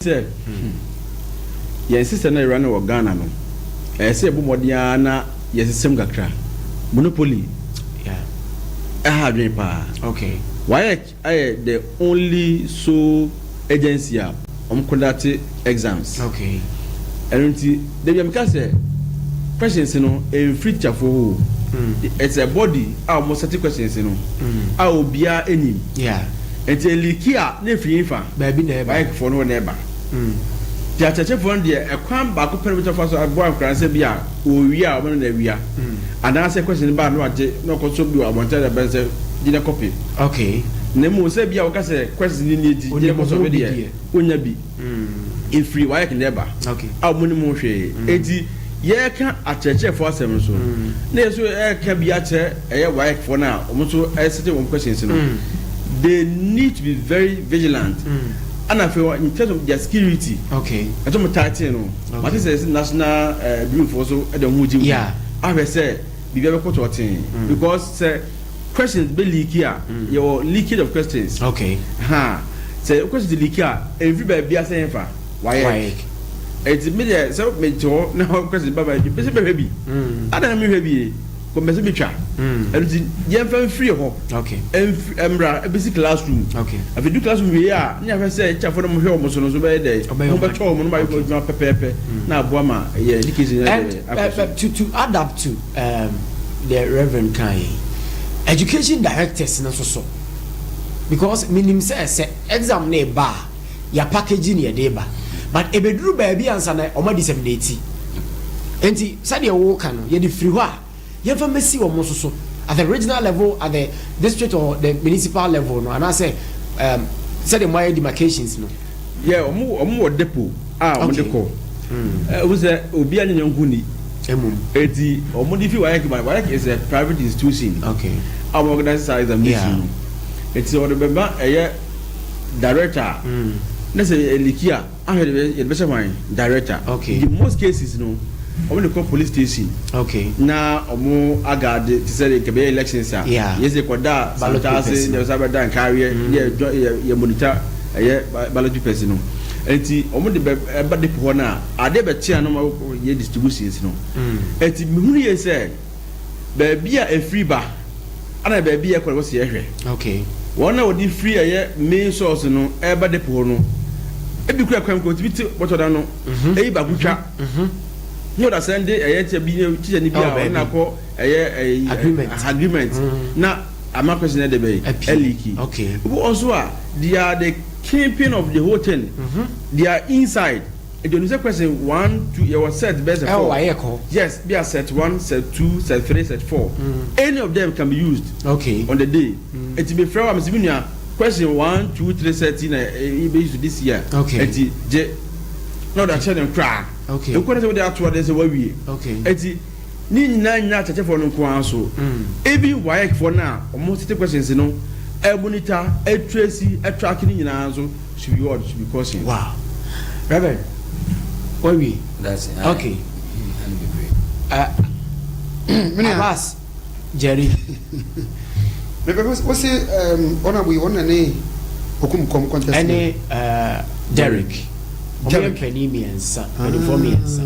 Sɛ yɛn system no a yɛwura no wɔ Ghana no, ɛyɛ sɛ yɛbɔ mmɔden ara na yɛsesam kakra. Monopoly ɛha adwene paa. WAEC ayɛ the only sole agency a wɔn conduct exams. Ɛno nti, da bi a meka sɛ questions no ɛmfiri teacherfoɔ hɔ o. It's a body a wɔn set questions no a obiara nim. Nti ɛleaki a na ɛfiri hefa? Baabi na ɛba. WAEC foɔ no hɔ na ɛba. Nti akyerɛkyerɛfoɔ no deɛ, ɛkwan baako pɛ na wɔbɛtumi afa so aboa nkwadaa no sɛ bi a wɔrewie a wɔbɛma no awia anaasɛ question no ba a na wagye na ɔkɔ so bi wɔ abɔnten de abɛn sɛ gye na kɔpe. Na mmom sɛ bi a wɔka sɛ questions no nie nti gye na kɔ sɔhwɛ deɛ, wonnya bi. Ɛfiri WAEC na ɛba a wɔnnim ho hwee. Enti yɛreka akyerɛkyerɛfoɔ asɛm nso na yɛn nso yɛreka bi akyerɛ ɛyɛ WAEC foɔ no a wɔn nso ɛsete wɔn questions no. They need to be very vigilant. Ɛna afei in terms of their security, ɛsɛ wɔn tighten no. Mate sɛ national bureau foɔ so ɛde wɔn ho gye mu ahwɛ sɛ biribi abɛkɔ tɔɔten because sɛ questions bɛ leak a, yɛwɔ leakage of questions. Ha sɛ questions leak a, ɛmfiri baabi asɛ yɛn fa WAEC. Eti mi deɛ, sɛ mi te hɔ na questions ba ba bi bɛsɛ bɛhwɛ bi adan mi hwɛ bi ye kò mbɛsɛ mi twa. Ɛno ti yɛn fɛn firi hɔ ɛnfiri ɛmra ɛbɛsi classroom. Afei du classroom wie a, ne yɛhwɛ sɛ kyafo no mo hwɛ wɔn so no so bɛyɛ dɛ wɔn bɛtɔ wɔn no ma yɛ adwuma pɛpɛɛpɛ na aboa ma yɛ education yɛ dɛ akɔ so. To add up to the Reverend kan yi, education directors no nso so, because minim sɛ exam ne ba a, yɛ package ne yɛde ba, but ebeduru baabi ansa na ɔmo disseminate. Nti sɛdeɛ wɔka no, yɛde firi hɔ a, yɛmfa mmɛsi wɔn nso so at the regional level, at the district or the municipal level no, anaasɛ sɛdeɛ mo ayɛ demarcations no. Yɛ ɔmo wɔ depot a ɔmo de kɔ ɛ o sɛ obi a ne nyɔnko ni. Emom. Eti ɔmo de fi WAEC ba. WAEC is a private institution a ɔmo organize saa examination no. Eti ɔde bɛba ɛyɛ director a ne sɛ ɛleak a, ahwɛ de bɛ yɛde bɛhyɛ hwan director. In most cases no, ɔmo de kɔ police station na ɔmo agaade te sɛ de kɛbɛyɛ elections a yɛsɛ kɔda ballot santaase papers no. Ne yɛsɛ abɛda nkaareɛ ne yɛ monitor ɛyɛ ballot papers no. Nti ɔmo de bɛ ɛba depot hɔ no a, adeɛ bɛkye a na ɔmo yɛ distributions no. Nti mihunu yɛ sɛ baabi a efiri ba ana baabi a ɛkɔ no, wɔsi yɛhwɛ wɔn a wɔde firi ɛyɛ main source no ɛba depot hɔ no, ebi kura kwan kura otumi te bɔtɔ da no eyi baako twa ne ɔda sɛn de ɛyɛ kyɛ bi kyikyɛ ni bi a Ɛwɔ ɔno baabi. Akɔ ɛyɛ ɛyɛ Agreement. Agreement na ama question ɛde bɛyi Appeal. Ɛleak. Obi also a they are the kingpin of the whole thing. They are inside. Ebi onu sɛ question one, two, yɛ wɔ set bɛyɛ sɛ ɛwɔ four. WAEC hɔ. Yes, be a set one, set two, set three, set four. Any of them can be used on the day. Eti mi fɛ wa mi si mi nua, question one, two, three set na e bɛ use this year. Eti gye na ɔde akyerɛ ne koraa. Ekɔ ne sɛ wɔde ato ɔde sɛ wawie. Eti ne nyinaa nyinaa akyerɛkyerɛfoɔ no nko ara so. Even WAEC foɔ no a wɔn tete questions no, ɛmonitor, ɛtrace, ɛtrack ne nyinaa nso should be what should be caution. Wow, Reverend, wawie? That's it. Ɛne bebree. Menua. Abbas Jerry. Mepɛ wo se ɔna wei ɔna ne okum kɔm contest. Ɛne Derek, ɔmo yɛ Derek. mpanin mmiɛnsa, mpanimfoɔ mmiɛnsa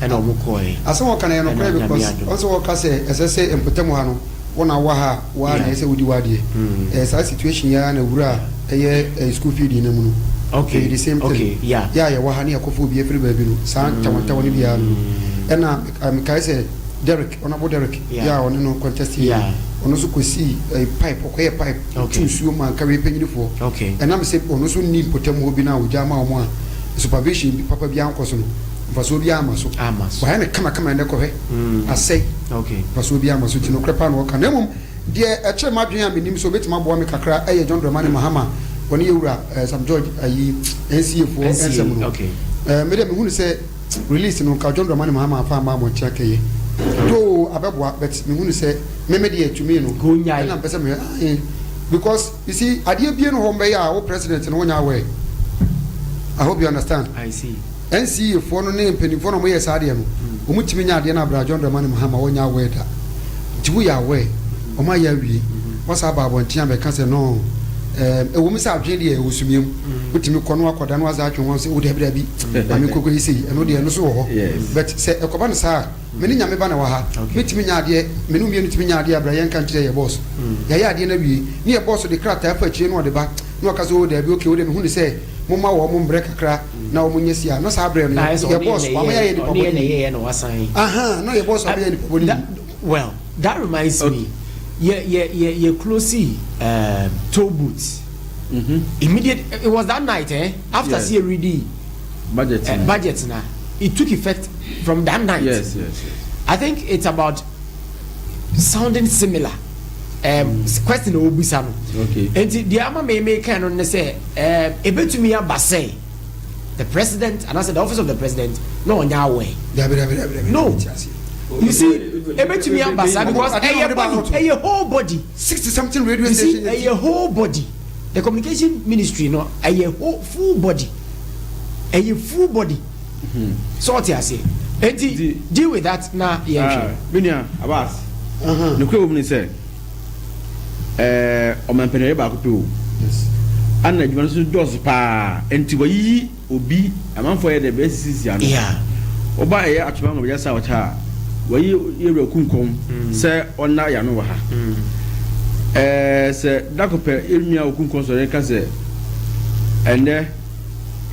ɛna ɔmo kɔɛ. Asɛm wɔka no yɛ nokorɛ. Ɛna because Nyame adom. ɔsɛ wɔka sɛ ɛsɛ sɛ mpɔtam ha no, wɔn a wɔ ha waa na ɛsɛ wodi wadeɛ. Saa situation yi ara na wura a ɛyɛ school feeding no mu no. Ɛyɛ the same thing. Yɛ a yɛwɔ ha ne yɛkɔfo obi afiri baabi no, saa ntawantawa no biara no, ɛna mekae sɛ Derek, Honourable Derek, yɛ a ɔne no contest yi, ɔno nso kɔsii pipe, ɔkɔyɛ pipe tu nsuo ma nkawie panyinifoɔ. Ɛnam sɛ ɔno nso nni mpɔtam hɔ bi no a ɔgya ma wɔn a supervision bi papa bi ankɔ so no, mfasoɔ bi ama so. Ama so. Wayɛ no kamakama, ɛnɛ kɔhwɛ asɛe. Mfasoɔ bi ama so, nti nokorɛ paa na ɔka. Na mmom deɛ ɛkyerɛ m'adwene a menim sɛ obɛtumi aboa me kakra ɛyɛ John Dramani Mahama, wɔne yɛwura Sam George ayi NCA foɔ NCA, nsɛm no. Medeɛ mehunu sɛ release no nka John Dramani Mahama afa ama abɔnten akɛyɛ though abɛboa, but mehunu sɛ meme deɛ tumi no Ko nyae. Ɛna mpɛ sɛ mehwɛ ae, because you see, adeɛ bie no hɔ mbɛyɛ a wo president no wonya aware. I hope you understand. I see. NCA foɔ no ne mpanimfoɔ no a wɔyɛ saa adeɛ no, wɔn tumi nya adeɛ no abira John Dramani Mahama wɔnya aware da. Nti woyɛ aware, wɔn ayɛ awie, wɔsa aba abɔnten abɛka sɛ no. Ɛɛm, ɛwɔ mu sɛ adwene deɛ ɛwɔ sumie mu, wotumi kɔ no akɔda no asa atwe ho sɛ, wo dabi dabi, maame koko yi sei, ɛno deɛ ɛno so wɔ hɔ. But sɛ ɛkɔba no saa a, me ne Nyame ba na ɛwɔ ha, metumi nya adeɛ, me ne wo mmienu tumi nya adeɛ a bra yɛnka nkyerɛ yɛ boss. Yɛayɛ adeɛ no awie, ne yɛ boss de krataa fa akyire na ɔde ba, na ɔka sɛ, oh dabi, okay, wo deɛ mehu no sɛ momma wɔn mbrɛ kakra na wɔn nyɛ sei a, na saa berɛ no yɛ boss wama yɛayɛ nipa bɔne ni. Ahaa, na yɛ boss wama yɛayɛ nipa bɔne ni. Well, that reminds me, yɛ yɛ yɛ yɛ close um, toll booth. Immediate, it was that night eh, after yes. see ready budget, budget na, it took effect from that night. Yes. I think it's about sounding similar. Question obisa no. Enti deɛ ama me me kan no ne sɛ ebetumi aba sɛ the president and I said the office of the president no ɔnyɛ aware. Dabi dabi dabi dabi. No. You see, ebetumi aba saa because ɛyɛ body, ɛyɛ whole body. 60 something radio station. You see, ɛyɛ whole body. The communication ministry no, ɛyɛ whole full body. Ɛyɛ full body. So ɔte ase. Eti deal with that na yɛn hwɛ. Minia Abbas. Nukuri wo mu ni sɛ, ɔmɛmpɛnɛyɛ baako pe o. Ana adwuma no so dɔɔso paa nti wɔyiyi obi amanfoɔ yɛ dɛ bɛyɛ sisisi ano. Ɔba ɛyɛ atoma ma bɛyɛ sa ɔkyɛ a wɔyi yɛwura kunkɔm sɛ ɔna yano wɔ ha. Sɛ dako pɛ yɛnua okunkɔm sɔrɔ ka sɛ ɛnɛ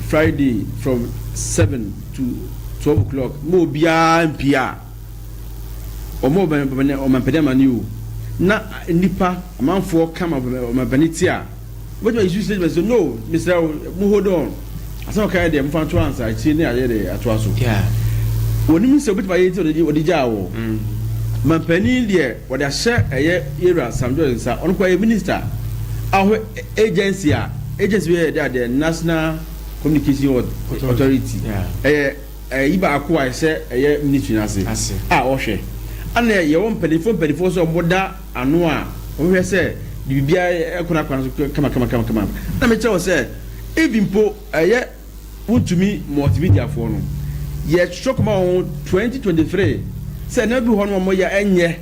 Friday from 7 to 12 o'clock mo obiara mpie a ɔmo ɔmampanin amane o na nipa amanfoɔ kama ɔmampanin ti a wobɛtumi ayi statement sɛ no, mesrɛ wo, mo hold on, asɛm ɔka yɛ deɛ mofa nto ansa akyire ne ayɛ de atoa so. Wɔnim sɛ wobɛtumi ayɛ nti wɔde gyaa wɔ mampanin deɛ wɔde ahyɛ ɛyɛ yɛwura Sam George nsa. Ɔno kɔ yɛ minister ahɔ agency a agency bi yɛ de adeɛ National Communication Authority, ɛyɛ ɛyi baako a ɛhyɛ ɛyɛ ministry n'ase a ɔhwɛ ana yɛwɔ mpanimfoɔ sɛ ɔmo da ano a ɔhwɛ sɛ biribiara ɛkɔ n'akwan so kama kama kama kama. Na mekyerɛ wɔ sɛ even po ɛyɛ Wontumi multimedia foɔ no yɛtwerɛ kɔma wɔn 2023 sɛ nneɛma bi hɔ no wɔn yɛ ɛnyɛ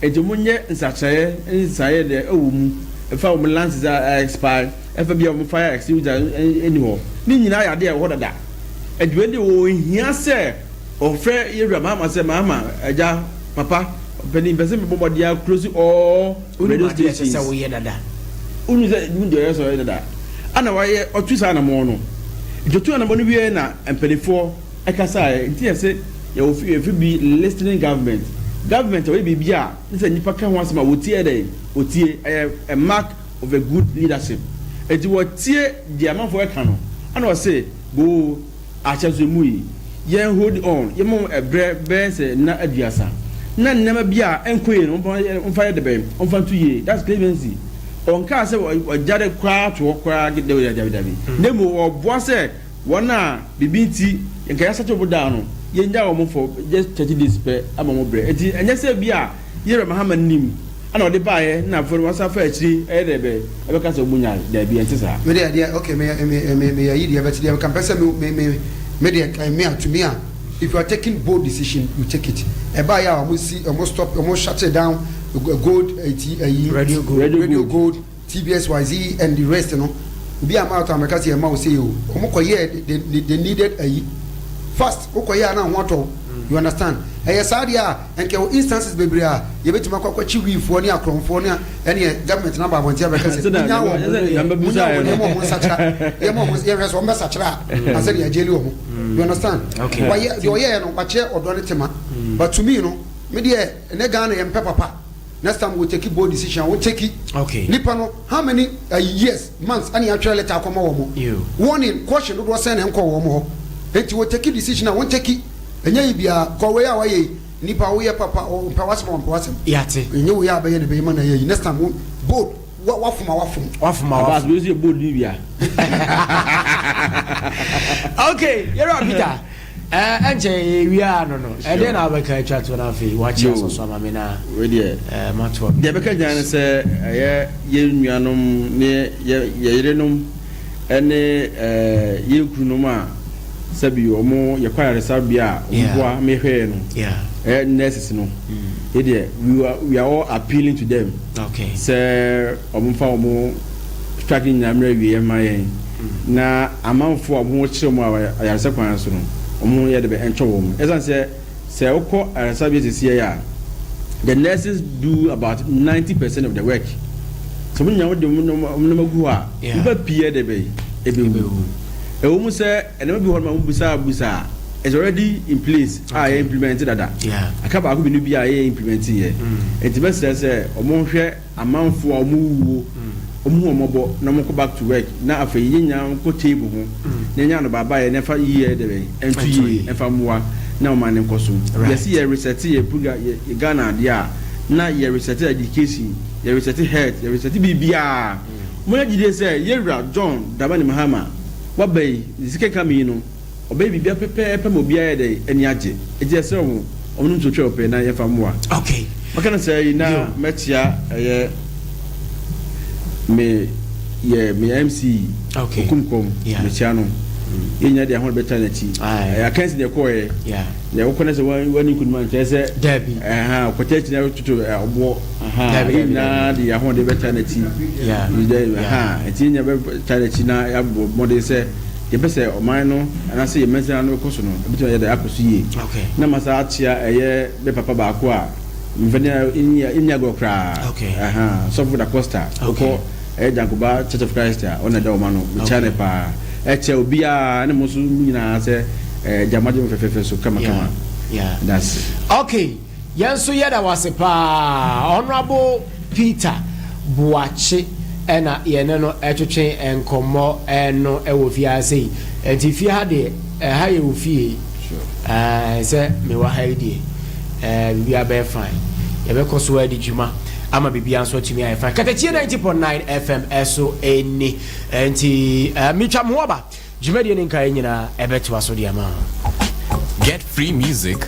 nti wɔn nyɛ nsakyerɛ nsaeɛ deɛ ɛwɔ mu ɛfa wɔn licenses a expire, ɛfa bi a wɔn fire extinguisher ɛni hɔ ne nyinaa yɛ adeɛ ɛwɔ hɔ dada. Ɛdwuma de wɔn hia sɛ ɔfrɛ yɛwura Mahama sɛ Mahama agya papa panin pɛ sɛ mebɔ mmɔden a close all radio stations. Sɛ woyɛ dada. Wonu sɛ mu deɛ ɔyɛ sɛ ɔyɛ dada ana wayɛ ɔtu saa anamɔ no nti ɔtu anamɔ no wie na mpanimfoɔ ɛkasaeɛ. Nti yɛ sɛ yɛwɔ fi yɛfi bi listening government, government a ɔyɛ biribi a ne sɛ nipa ka ho asɛm a wɔtie dɛ wɔtie, ɛyɛ a mark of a good leadership. Nti wɔtie deɛ amanfoɔ ɛka no ana ɔse boo ahyɛnso mu yi yɛn hold on, yɛn ɛbrɛ bɛyɛ sɛ nna 30 na nneɛma bi a ɛnkɔ yie no ɔmfa yɛ dɛbɛn ɔmfa nto yie. That's clemency. Ɔnkaa sɛ ɔgyare koraa to hɔ koraa, dabi dabi dabi, na emu ɔboa sɛ wɔn a bibi nti nka yɛasakye wɔn daa no yɛnya wɔn for just 30 days pɛ ama wɔn brɛ. Eti ɛnyɛ sɛ bi a yɛrɛ Mahama nim ɛna ɔde baayɛ na afɔ no wasa fa akyiri ɛyɛ dɛ bɛ ɛbɛka sɛ ɔmo nya dabi, ɛnte saa. Me deɛ deɛ okay, me me ayi deɛ bɛte deɛ nka mpɛ sɛ me deɛ me a to me a, if you are taking bold decision, you take it. Ɛbaa yɛ a ɔmo si ɔmo stop, ɔmo shut it down, gold eti ayi Radio Gold. Radio Gold, TBSYZ and the rest no, obi a ma ato amɛka sɛ ɛma o se o ɔmo kɔ yɛ they needed ayi fast wokɔ yɛ a na ho atɔ, you understand? Ɛyɛ saa deɛ a nkɛ wɔ instances bebree a yɛbɛtumi akɔ akɔkye wiifoɔ ne akorɔmfoɔ ne ɛneɛ government na ba abɔnten abɛka sɛ munya wɔ munya wɔ nneɛma ɔmo nsakyera yɛma ɔmo yɛhwɛ sɛ ɔmo bɛsakyera a asɛ deɛ agyeli wɔn, you understand? Wayɛ deɛ ɔyɛɛ no wakyerɛ ɔdɔ ne tema, but to me no, me deɛ ɛnɛ Ghana yɛn mpɛ papa. Next time we take bold decision, we take nipa no how many years, months ɛna yɛatwerɛ letter akɔma wɔn, warning, caution dodoɔ sɛn na nkɔ wɔn hɔ? Eti we take decision a wɔn take ɛnyɛ yi bia kɔwé a wayɛ yi nipa woyɛ papa ɔmpɛ wasɛm ɔmpɛ wasɛm. Yate. Ɛnyɛ wo yɛ abɛyɛ ne bɛyɛ ma na yɛ yi. Next time wo bold wa wafom a wafom. Wafom a wafom. Abbas bi yɛ bold ni bia. Okay, yɛrɛ Peter ɛnkyɛ ewia no ɛdeɛ na wabɛka atwa to no afei wakye asɔsɔ ama me na wei deɛ matoa. Deɛ bɛka nyinaa ne sɛ ɛyɛ yɛn nuanom ne yɛ yerenom ɛne yɛn kununom a sɛbi wɔn yɛkɔ ayaresabea a wɔn boa mehwɛɛ no, ɛyɛ nurses no, yɛ deɛ we are all appealing to them sɛ wɔn fa wɔn. Strike no nyinaa mmra awieɛ mma yɛn na amanfoɔ a wɔn ho kyere wɔn a ayaresa kwan so no wɔn ho yɛ de bɛ ɛntɔ wɔn. Ɛsiane sɛ sɛ wokɔ ayaresabea sesiei a the nurses do about 90% of the work. Sɛ wɔn nyinaa wode wɔn nneɛma gu hɔ a nnipa pii yɛ de bɛ ɛbɛwu. Ɛwɔ mu sɛ nneɛma bi wɔ hɔ nom a wɔn bisa a it's already in place a yɛ implement dada. Aka baako mmienu bi a yɛ implement yɛ. Nti mɛsrɛ sɛ wɔn hwɛ amanfoɔ a wɔn wuo, wɔn hu wɔn mmɔbɔ na wɔn kɔ back to work na afei yɛn nyinaa nkɔ table ho na yɛnya anobaebaeɛ na ɛfa yie dɛ bɛn ɛnto yie ɛmfa mmoa na ɔman no nkɔ so. Yɛse yɛ reset yɛ program yɛ Ghana adeɛ a na yɛ reset education, yɛ reset health, yɛ reset biribiara. Monya gyidie sɛ yɛwura John Dramani Mahama waba yi ne sika nka me yi no, Ɔbɛyɛ biribiara pɛpɛɛpɛ ma obiara ayɛ dɛn? Ani agye. Enti yɛsrɛ wo, ɔnom nsuo twɛ ɔpɛ na yɛmfa mmoa. Okay. Maka no saa yi na Yo. mɛkyea ɛyɛ me yɛ me MC yi, Okay. Okumkom, Yeah. mekyea no. Yɛn nyinaa de ahoɔden bɛtaa n'akyi. Aye. Ɛyɛ akansi na ɛkɔɔɛ. Yeah. Na ɛwokɔ no sɛ wani nkunim a nkyerɛ sɛ Dabi. ɛha kɔtɛ akyi na toto ɔboɔ. Aha, Dabi, yɛn dabi, nyinaa de yɛn ahoɔden bɛtaa n'akyi. Yeah. Yɛ- Yeah. Aha, nti yɛn nyinaa bɛtaa n'akyi na yɛabɔ mmɔden sɛ Yɛpɛ sɛ ɔman no anaasɛ yɛn mansini ano kɔ so no, ɛbɛtumi ayɛ dɛ akɔ so yie. Na masan akyea ɛyɛ me papa baako a mfa nni nni agorɔ koraa. Ahaa, Sɔfo Da Costa, wokɔ ɛyɛ Gyankoba Church of Christ a, ɔno na ɛda wɔn ano. Mekyea no paa. Ɛkyɛ obiara ne mo nso mo nyinaa sɛ ɛɛ gya mo agye mo fɛfɛɛfɛ so kamakama. Meda ase. Okay. Yɛn nso yɛda wo ase paa Honourable Peter Boakye ɛna yɛne no ɛtwetwe nkɔmmɔ no ɛwɔ fie ha sei. Nti fie ha deɛ ɛha yɛ wo fie. Ɛɛ sɛ mewɔ ha yi deɛ ɛɛ biribiara bɛyɛ fine. Yɛbɛkɔ so adi dwuma ama biribiara nso atumi ayɛ fine. Katakyie 90.9 FM ɛso ɛni. Nti ɛɛ metwa me ho aba. Dwumadie no nkaeɛ nyinaa ɛbɛtoa so de ama wo. Get free music.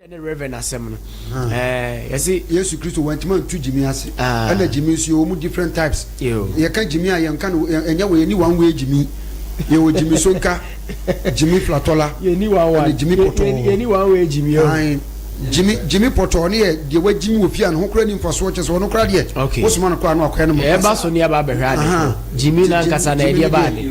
Ne Reverend asɛm no ɛɛ yɛsi. Yesu Kristo wantumi antu gyimi ase ɛna gyimi nso yɛwɔ mu different types yɛka gyimi a yɛnka no ɛnyɛ wɔ yɛni one way gyimi yɛwɔ gyimi sonka gyimi flatɔla ɛna gyimi pɔtɔɔ yɛni one way gyimi o gyimi gyimi pɔtɔɔ ne yɛ deɛ wagyimi wɔ fie a ne ho kora ni mfasoɔ kyɛ sɛ ɔno kora deɛ wosoma no koraa no akɔyɛ no yɛba so ne yɛba abɛhwɛ ade gyimi no ankasa na ɛdeɛ ba ade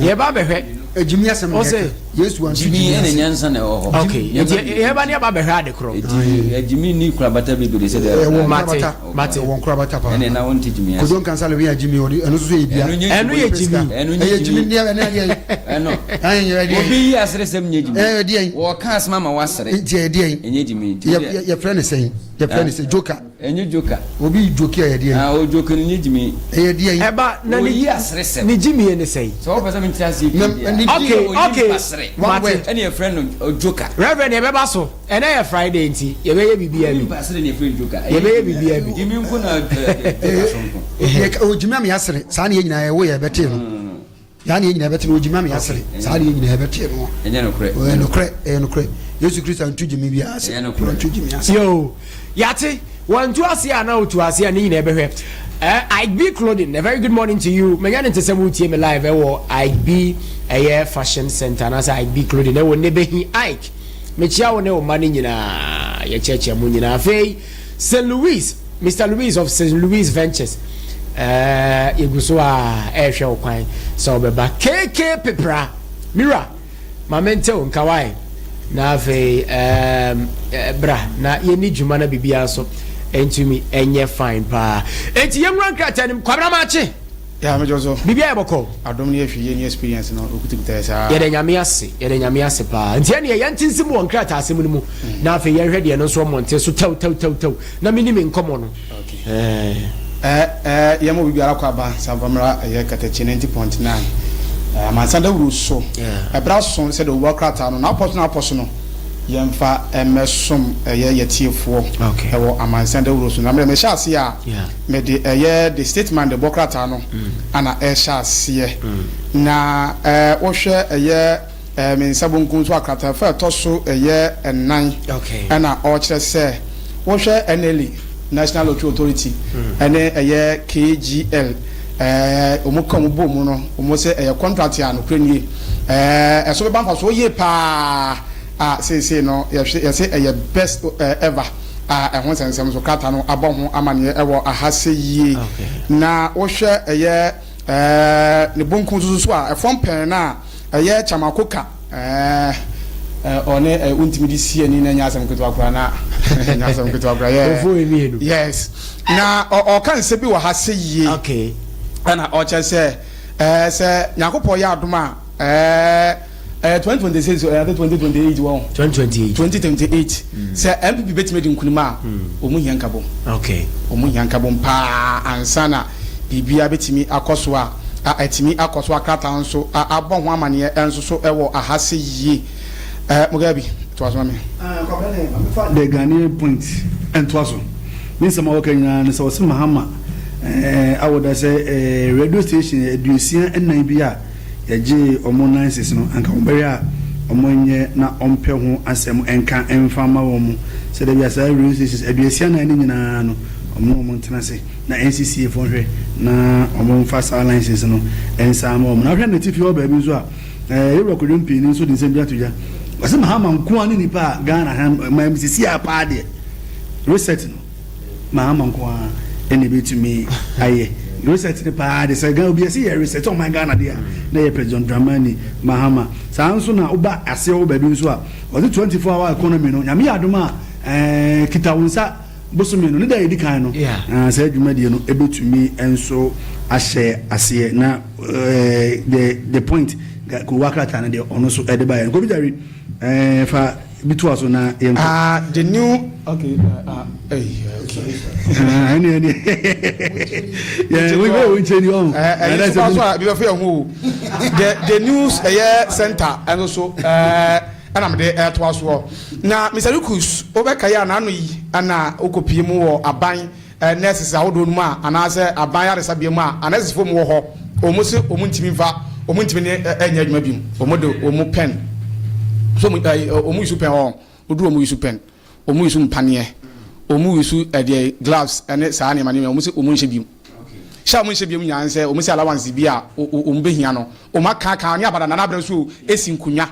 yɛba abɛhwɛ gyimi asɛm na yɛka Yesu anso Gyimi gyimi ɛna ase. nyansa na ɛwɔ hɔ. Okay, nti yɛba ne yɛba bɛhwɛ ade korɔ. Eti gyimi ni nkorabata bebree sɛ deɛ. Ɛwɔ Mate, nkorabata. mate. Ɛwɔ nkorabata paa. Ɛna na wɔnte gyimi ase. Kojo Nkansah Lewin a gyimi ɔde ɛno nso so yɛ bia. Ɛno nyɛ Ɛno yɛ gyimi. Ɛno nyɛ Ɛyɛ gyimi gyimi. ne ɛne adeɛ yi. Ɛno. Ɛyɛ yɛ deɛ Obi yi aseresɛm nyɛ gyimi. Ɛyɛ deɛ yi. Wɔka asɛm ama wasere. Nti ɛyɛ deɛ yi. Ɛnyɛ gyimi. Nti Yɛ deɛ- yɛ yɛfrɛ ne sɛn? Yɛfrɛ ne sɛ joker. Ɛnyɛ joker. Obi joke a ɛyɛ deɛ yi. Ah, o joker no nyɛ gyimi. Ɛyɛ deɛ yi. Ɛba na ne Wɔyi aseresɛm. ne gyimie ne sɛn? Sɛ wɔpɛ sɛ mente aseɛ pii deɛ a, Ne- Okay, oyi okay. mpasere. One Mate. word. Ɛne yɛfrɛ no joker. Reverend yɛbɛba so. Ɛnɛ yɛ Friday nti yɛbɛyɛ biribiara Oyi bi. mpasere ne yɛfrɛ no joker. Ɛnyɛ Yɛbɛyɛ gyimi. biribiara bi. Gyimi nko na joker so nko. Yɛ ogyimi ama yɛasere saa ne yɛ nyinaa yɛwo yɛ bɛtee no. Yaa ne yɛ nyinaa bɛte no ogyimi ama yɛasere saa ne yɛ nyinaa bɛtee no. Ɛnyɛ nokorɛ. Ɛyɛ nokorɛ ɛyɛ nokorɛ Yesu Kristo antu gyimi biara ase. Ɛnyɛ nokorɛ. Antu gyimi ase. Yo, yate, wantu aseɛ anaa otu aseɛ a ne nyinaa bɛhwɛ. Eh, Ike B Clothing, a very good morning to you. Manya ne nte sɛ moretie me live ɛwɔ Ike B ɛyɛ Fashion Center anaasɛ Ike B Clothing ɛwɔ Nebehi. Ike, mekyia wo ne wo mma no nyinaa, yɛkyerɛkyerɛ mo nyinaa. Afei, St. Louis, Mister Louis of St. Louis Ventures, eh, yɛgu so a ɛrehwɛ wo kwan sɛ wobɛba. KK Pepra, Mira, Ma mente wo nka wae. Na afei ehm bra na yɛnni dwuma na biribiara nso ntumi nyɛ fine paa. Enti yɛnwura nkrataa no mu. Kwabena Maakye! Yeah, me so. Biribiara yɛ bɔkɔɔ. Adom ne yɛhwɛ yɛ ni experience no okutukuta yɛ saa. Yɛda Nyame ase, yɛda Nyame ase paa. Nti ɛneɛ yɛnte nsim wɔ nkrataa asɛm no mu na afei yɛnhwɛ deɛ ɛno nso mmɔnten so tɛw tɛw tɛw tɛw na menni me nkɔmmɔ no. Okay. Eh eh yɛma obi biara kɔ aba san fa mmra ɛyɛ katakyi 90.9 eh, amansan dawuro so ɛberɛ aso sɛ de owura krataa no n'apɔ so n'apɔ so no yɛmfa mmɛsom ɛyɛ yɛtiefoɔ ɛwɔ amansan dawuro so na mmerɛ mehyɛ aseɛ a mede ɛyɛ the statement de bɔ krataa no mm. ana ɛhyɛ aseɛ mm. na eh, wohwɛ ɛyɛ Ɛɛ me nsa bonkum so akratafa a ɛtɔ so ɛyɛ nnan ɛna ɔrekyerɛ sɛ wohwɛ NLA, National Lottery Authority, ɛne ɛyɛ KGL ɛɛ wɔn ka wɔn bɔ mu no wɔn sɛ ɛyɛ contract a nokorɛ nie ɛɛ ɛso bɛba mfasoɔ yie paa a seesei no yɛhwɛ yɛsɛ ɛyɛ best ever a ɛho nsɛnsɛm so krataa no abɔ ho amaneɛ ɛwɔ aha sɛ yie na wohwɛ ɛyɛ ɛɛ ne bonkum so so a ɛfɔm pɛn no a Ɛyɛ Kyamako ka ɛɛ ɔne ɛ wontumi de si ani na ɛnyɛ asɛm ketewa koraa na ɛnyɛ asɛm ketewa koraa yɛ. Nkurɔfoɔ yɛ mmienu. Yes na ɔka nsɛm bi wɔ ha sɛ yie. Okay. Ɛna ɔkyɛ sɛ ɛɛ sɛ Nyankopɔn yɛ adom a ɛɛ ɛyɛ 2026 ɛyɛ 2028 wɔn. 2028. 2028 sɛ NPP betumi adi nkunim a wɔn hia nkabom. Okay. Wɔn hia nkabom paa ansa na biribiara betumi akɔ so a. a atumi akɔ so akrataa nso a abɔ ho amaneɛ nso so wɔ aha se yie. Eh, Mugabi, toa so ma me. Ah, Kwabena ne, ma mefa The Ghanaian Point ntoa so. Ne nsɛm a wɔka nyinaa ne sɛ ɔse Mahama eh, awoda sɛ eh, radio station 64 bi a yɛgyee wɔn license no, anka wɔbɛhwɛ a wɔnyɛ na wɔmpɛ ho asɛm nka mfa mma wɔn sɛ da bi a saa radio stations 64 no nyinaa no wɔn ne wɔn ntena ase. Na NCCA foɔ nhwɛ na wɔn nfa saa license no nsan ma wɔn. Na wohwɛ n'atifi hɔ baabi nso a, ɛɛ Yewura Kwadwo Mpiani nso de nsɛm bi ato dwa. Ɔse Mahama nko ara ne nipa a Ghana ha man mu sisi a paa deɛ reset no Mahama nko ara ɛna ebetumi ayɛ reset no paa de sɛ Ghana obi ɛsi yɛ reset ɔman Ghana deɛ a na yɛ President Dramani Mahama. Saa nso na woba aseɛ hɔ baabi nso a ɔse 24 hour economy no Nyame yɛ adom a ɛɛ kita wo nsa Bosome no ne da a ɛdi kan no, saa dwumadie no bɛtumi nso ahyɛ aseɛ na the the point kowa krataa no deɛ ɔno nso ɛde baeɛ no. Kofi Jari, fa bi toa so na yɛnkɔ. Ah, the new okay ah eh okay. Ah, ɛne ɛne yɛ wo wo nkyɛn ni ɔn. Ɛyɛ so so a bi bɛ fɛ yɛn ho o. The the news ɛyɛ center ɛno so ɛɛ. Ɛna mede retoa soɔ. Na Mister Rikus, wobɛkae a n'ano yi na wokɔpie mu wɔ aban nurses ahodoɔ no mu a, anaasɛ aban ayaresabea mu a, anursefoɔ mu wɔ hɔ, wɔn se wɔn ntumi mfa, wɔn ntumi ne nyɛ adwuma biom, wɔn de wɔn pen, so wɔn, wɔn use pen hɔ, wɔduru wɔn use pen. wɔn use mpaneɛ, wɔn use ɛdeɛ gloves ɛne saa nneɛma nneɛma wɔn sɛ wɔn nhyɛ biom. Hyɛ a wɔn nhyɛ biom nyinaa sɛ wɔn sɛ allowance bi a wɔn bɛhia no wɔn aka aka ne abada nana abirɛ so esi nkonnwa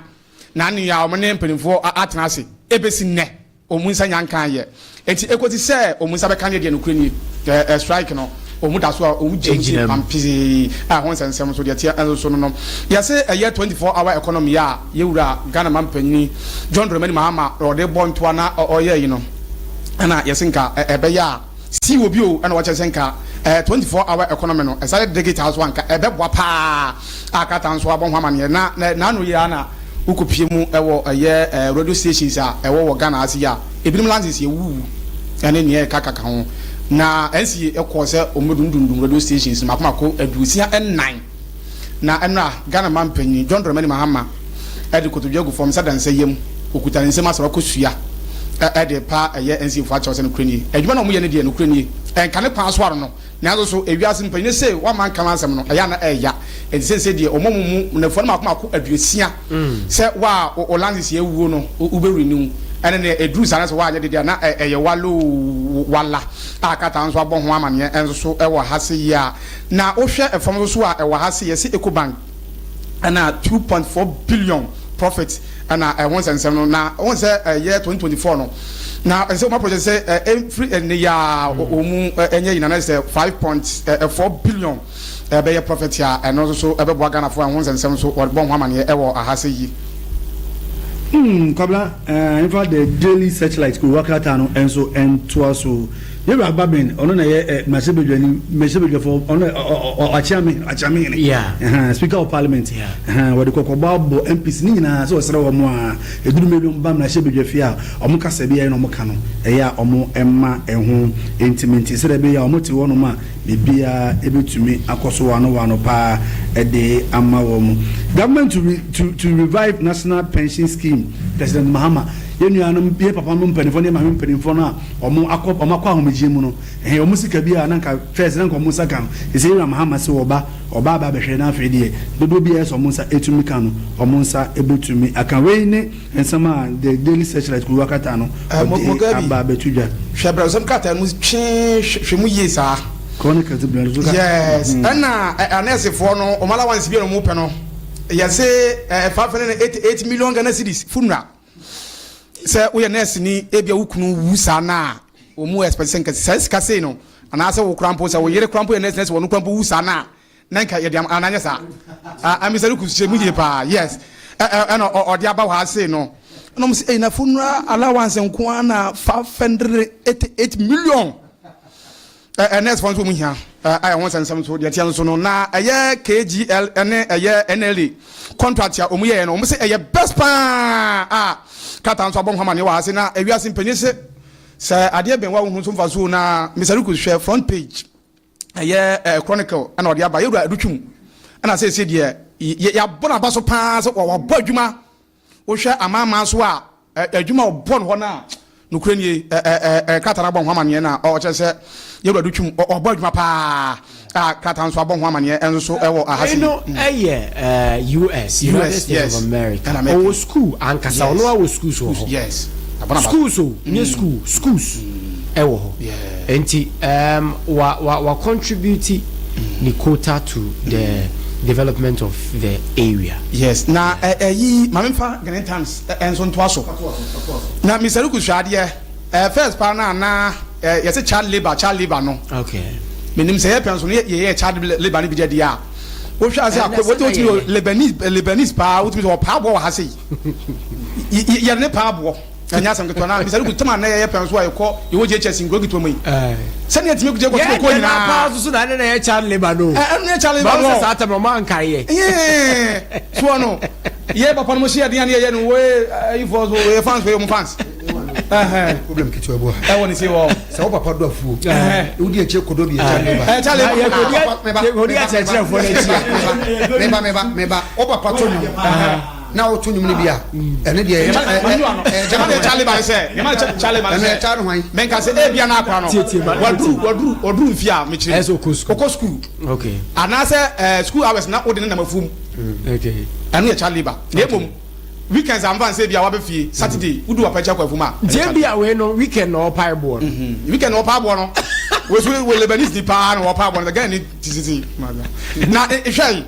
na ne a wɔn ne mpanimfoɔ atena ase ebesi nnɛ. Wɔn nsa nya nkaa yɛ. Enti ekosi sɛ wɔn nsa bɛka no deɛ nokorɛ nie, ɛ, strike no, wɔn da so a wɔn gyina mu sei pampee a ɛho nsɛnsɛm nso deɛ ɛteɛ nso so no no. Yɛse ɛyɛ 24 hour economy a yɛwura Ghana manpanyini John Dramani Mahama ɔde bɔ ntoa na ɔyɛ yi no ɛna yɛse nka ɛbɛyɛ a Si wɔ bio na wɔkyerɛ sɛ nka 24 hour economy no ɛsan yɛ digital nso a nka ɛbɛboa paa a krataa nso abɔ ho amaneɛ na n'ano yi ara na wokɔpie mu wɔ ɛyɛ radio stations a ɛwɔ wɔ Ghana ase yi a ebinom license yɛ wuwu ɛne nea ɛka kaka ho na NCA ɛkɔɔ sɛ wɔn radio stations mako mako 64. Na ɛnora Ghana manpanyin John Dramani Mahama de kotodwe agu fam nsa da nsa yam, okuta ne nsam asra kosua de repa ɛyɛ NCA fo akyɛw sɛ nokorɛ nie, adwuma no a wɔyɛ no deɛ nokorɛ nie, ɛnka ne kwan so ano no, nanso so ewiase mpanyin se wɔamma nka m'asɛm no, ɛyɛ a na ɛɛya, enti seesei deɛ wɔn mu nnafua no mmaako mmaako 60 sɛ wo a wo license awuo no wobɛ renew, ɛne neɛ ɛduru saa no sɛ woanyɛ dedeɛ a na ɛyɛ wala oo wala a krataa nso abɔ ho amaneɛ nso so wɔ ha se yi a. Na wohwɛ fam nso so a ɛwɔ ha se yɛse Ecobank ɛna 2.4 billion profit ɛna ɛho nsɛnsɛm no na wɔn sɛ ɛyɛ 2024 no na ɛsɛ wɔn project sɛ ɛmfiri ɛnne ya wɔn mu ɛnyɛ nyina na sɛ 5.4 billion ɛbɛyɛ profit a ɛno nso so ɛbɛboa Ghanafoɔ ɛho nsɛnsɛm nso wɔbɔ ho amaneɛ ɛwɔ aha sɛ yi. Kwabena, ɛmfa The Daily Searchlight kuruwa krataa no nso ntoa so. Yɛwura Agbabin, ɔno na ɛyɛ mmarahyɛbadwani, mmarahyɛbadwafoɔ, ɔno ɔ Akyeame, Akyeame hene, Yeah. ɛhɛn, Speaker of Parliament, Yeah. ɛhɛn, wɔde kɔkɔbɔ abɔ MPs ne nyinaa sɛ ɔsrɛ wɔn a, ɛduru mmerɛ bi wɔn ba mmarahyɛbadwafie a, wɔn kasa bi a ɛyɛ na wɔn ka no, ɛyɛ a wɔn mma ɛho ntiminti, sɛdeɛ ɛbɛyɛ a wɔn te hɔnom a, biribiara ɛbɛtumi akɔ so wano wano paa de ama wɔn. Government to, re, to, to revive national pension scheme, President Mahama, yɛn nuanom, yɛn papa nom mpanimfoɔ ne yɛn maame mpanimfoɔ no a, Wɔn akɔ wɔn akɔ ahomegyeɛ mu no, ɛhɛn, wɔn sika bi a na nka first na nka wɔn nsa ka no, sɛsɛ Abraham Mahama se ɔba, ɔba aba abɛhwɛ na afei deɛ dodoɔ bi a ɛyɛ sɛ wɔn nsa ɛtumi ka no, wɔn nsa ɛbɛtumi aka. Wei ne nsɛm a The Daily Searchlight kuruwa krataa no ɔde Mugabe, aba abɛto dwa. hwɛ brɛwsɛm krataa no mu twee hwɛ mu yie saa. Chronicles brɛ no so ka. Yes, ɛna anɛɛsefoɔ no wɔn allowance bi a wɔn pɛ no, yɛse 588 million Ghana cedis, funeral. Sɛ woyɛ nɛɛseni, ebia wo kunu wu saa no a, wɔn mu expect sɛ nka saa sika sei no, anaasɛ wo koraa mpo, sɛ wo yere koraa mpo yɛ nɛɛse na sɛ wɔn koraa mpo wu saa no a, na nka yɛde ama, anaa nyɛ saa? Ah, Mr. Lukus hyɛ mu yie paa, yes. Ɛna ɔde aba hɔ ha sei no, ɛna wɔn sɛ, ɛyi na funeral allowance nko ara na 588 million. Ɛ nurse foɔ nso wɔn hia ɛ a ɛho nsɛnsɛm nso deɛ teɛ nso no na ɛyɛ KGL ɛne ɛyɛ NLA contract a wɔn yɛɛ no wɔn sɛ ɛyɛ best paa a krataa nso abɔ ho amaneɛ wɔ ha se na ewiase mpanyin se sɛ adeɛ bɛn wa wohu nso mfa so na Mr. Rikus hwɛ front page ɛyɛ ɛ chronicle ɛna ɔde aba yɛwura adutwum ɛna sɛ ɛsɛ deɛ yɛabɔ n'aba so paa sɛ wɔabɔ adwuma Wohwɛ amanaman so a, adwuma a ɔbɔ no hɔ no a, nokorɛ nie, krataa no abɔ ho amaneɛ na ɔkyerɛ sɛ Yɛwura do twam, ɔbɔ adwuma paa a krataa nso abɔ ho amaneɛ nso so wɔ aha sei. Wei no yɛ US, United States of America, ɔwɔ school ankasa, ɔno ara wɔ schools wɔ hɔ, schools o, nyɛ school, schools ɛwɔ hɔ, nti wa wa wa contribute ne quota to the development of the area. Yes, na ɛyi ma memfa Ghanaian Times nso ntoa so. Na Mister Ruku hwɛ adeɛ, eh, first paa na na eh, yɛsɛ child labour, child labour no. Okay. Menim sɛ yɛpɛ nso no yɛyɛ child labour no bi deɛ deɛ a, wohwɛ ase akɔ, wotumi Lebanese, Lebanese paa, wotumi sɛ ɔpaa boɔ wɔ ha sei. Yɛde ne paa boɔ. Ɛnyɛ asɛm ketewa na bisa no tam a na yɛyɛ pɛn so a yɛkɔ yɛwɔ JHS nkuro ketewa mu yi. Sɛnea yɛtumi kɔ kɔ kɔ nyinaa. Yɛn paa soso na ɛne na yɛ child labour no. Ɛno yɛ child labour no. Báwo sɛ saa tɛm ɔmo ankae yɛ. Soɔ no yɛ papa no mo hyɛ adeɛ a ne yɛyɛ no wɔyɛ ayifoɔ so wɔyɛ fans wɔyɛ ɔmo fans. Problem ketewa bi wɔ ha. Ɛwɔ ne se wɔ. Sɛ wo papa dɔ afuo. Wodi akyire kɔdɔ bi yɛ child labour. Child labour. Yɛkɔdi akyerɛkyerɛfoɔ n'akyi. Meba meba meba wo papa to nnwom. na woto nnwom no bi a ɛno deɛ ɛkyale menka sɛ ebia na akora no waduru waduru waduru mfie a mekyerɛ ɔkɔ sukuu anaasɛ school hours na wode ne nam afuom ɛno yɛ child labour na mmom. Weekends a mfa nsɛ bi a waba fie Saturday wodu wapɛkyɛ kɔ afum a. Nti ebi a wei no weekend na ɔpae boɔ no. Weekend na ɔpae boɔ no. Wei so wɔ Lebanese ni paa na ɔpae boɔ no Ghana ni tititi. Na hwɛ yi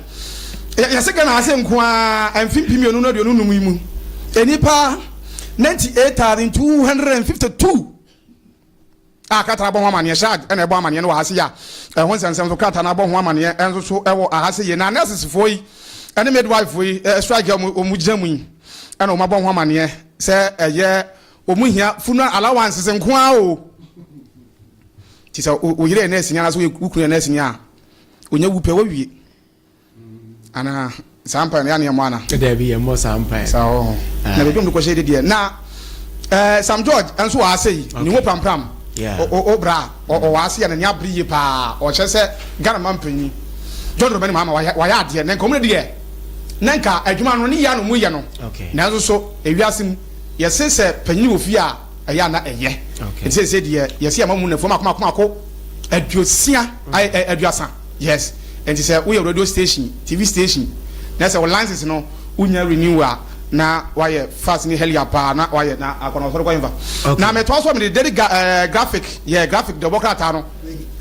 yɛsɛ Ghana ase nko ara mfe 2025 yi mu nnipa 98,252 a krataa no abɔ ho amaneɛ, Shag na ɛbɔ amaneɛ no wɔ ha sei a ɛho nsɛnsɛm nso krataa no abɔ ho amaneɛ nso so wɔ aha sei yie. Na nurses-foɔ yi ne midwife-foɔ yi strike a wɔn gyina mu yi ɛna wɔn abɔ ho amaneɛ sɛ ɛyɛ wɔn hia funeral allowances nko ara o. Ti sɛ wo yere yɛ nurse ni anaasɛ wo kunu yɛ nurse ni a, onya wu pɛ wawie. Ana saa mpae no yɛ aneɛ mmɔ ana? Daabi yɛ mmɔ saa mpae. Saa hɔ ho. Na baabi a wɔde kɔhyɛ de deɛ na ɛɛ Sam George nso wɔ ase yi ne ho prampram. O o bra ɔwɔ ase yɛ n'ani abere yie paa ɔkyerɛ sɛ Ghana man panyin John Dramani Mahama wayɛ wayɛ adeɛ na nka wɔn deɛ na nka adwuma no ne yɛ na wɔn yɛ no nanso so ewiase mu yɛse sɛ panyin wɔ fie a ɛyɛ ana ɛyɛ nti sɛ deɛ yɛse yɛma mu nafua mako mako mako 60 30. Yes nti sɛ woyɛ radio station, TV station na sɛ wo license no wonya renew a na wayɛ fast ne hurry up paa na wayɛ na akɔ na ɔsɔre kɔ yɛnfa. Na metoa so mede daily eh, graphic yɛ graphic deɛ ɔbɔ krataa no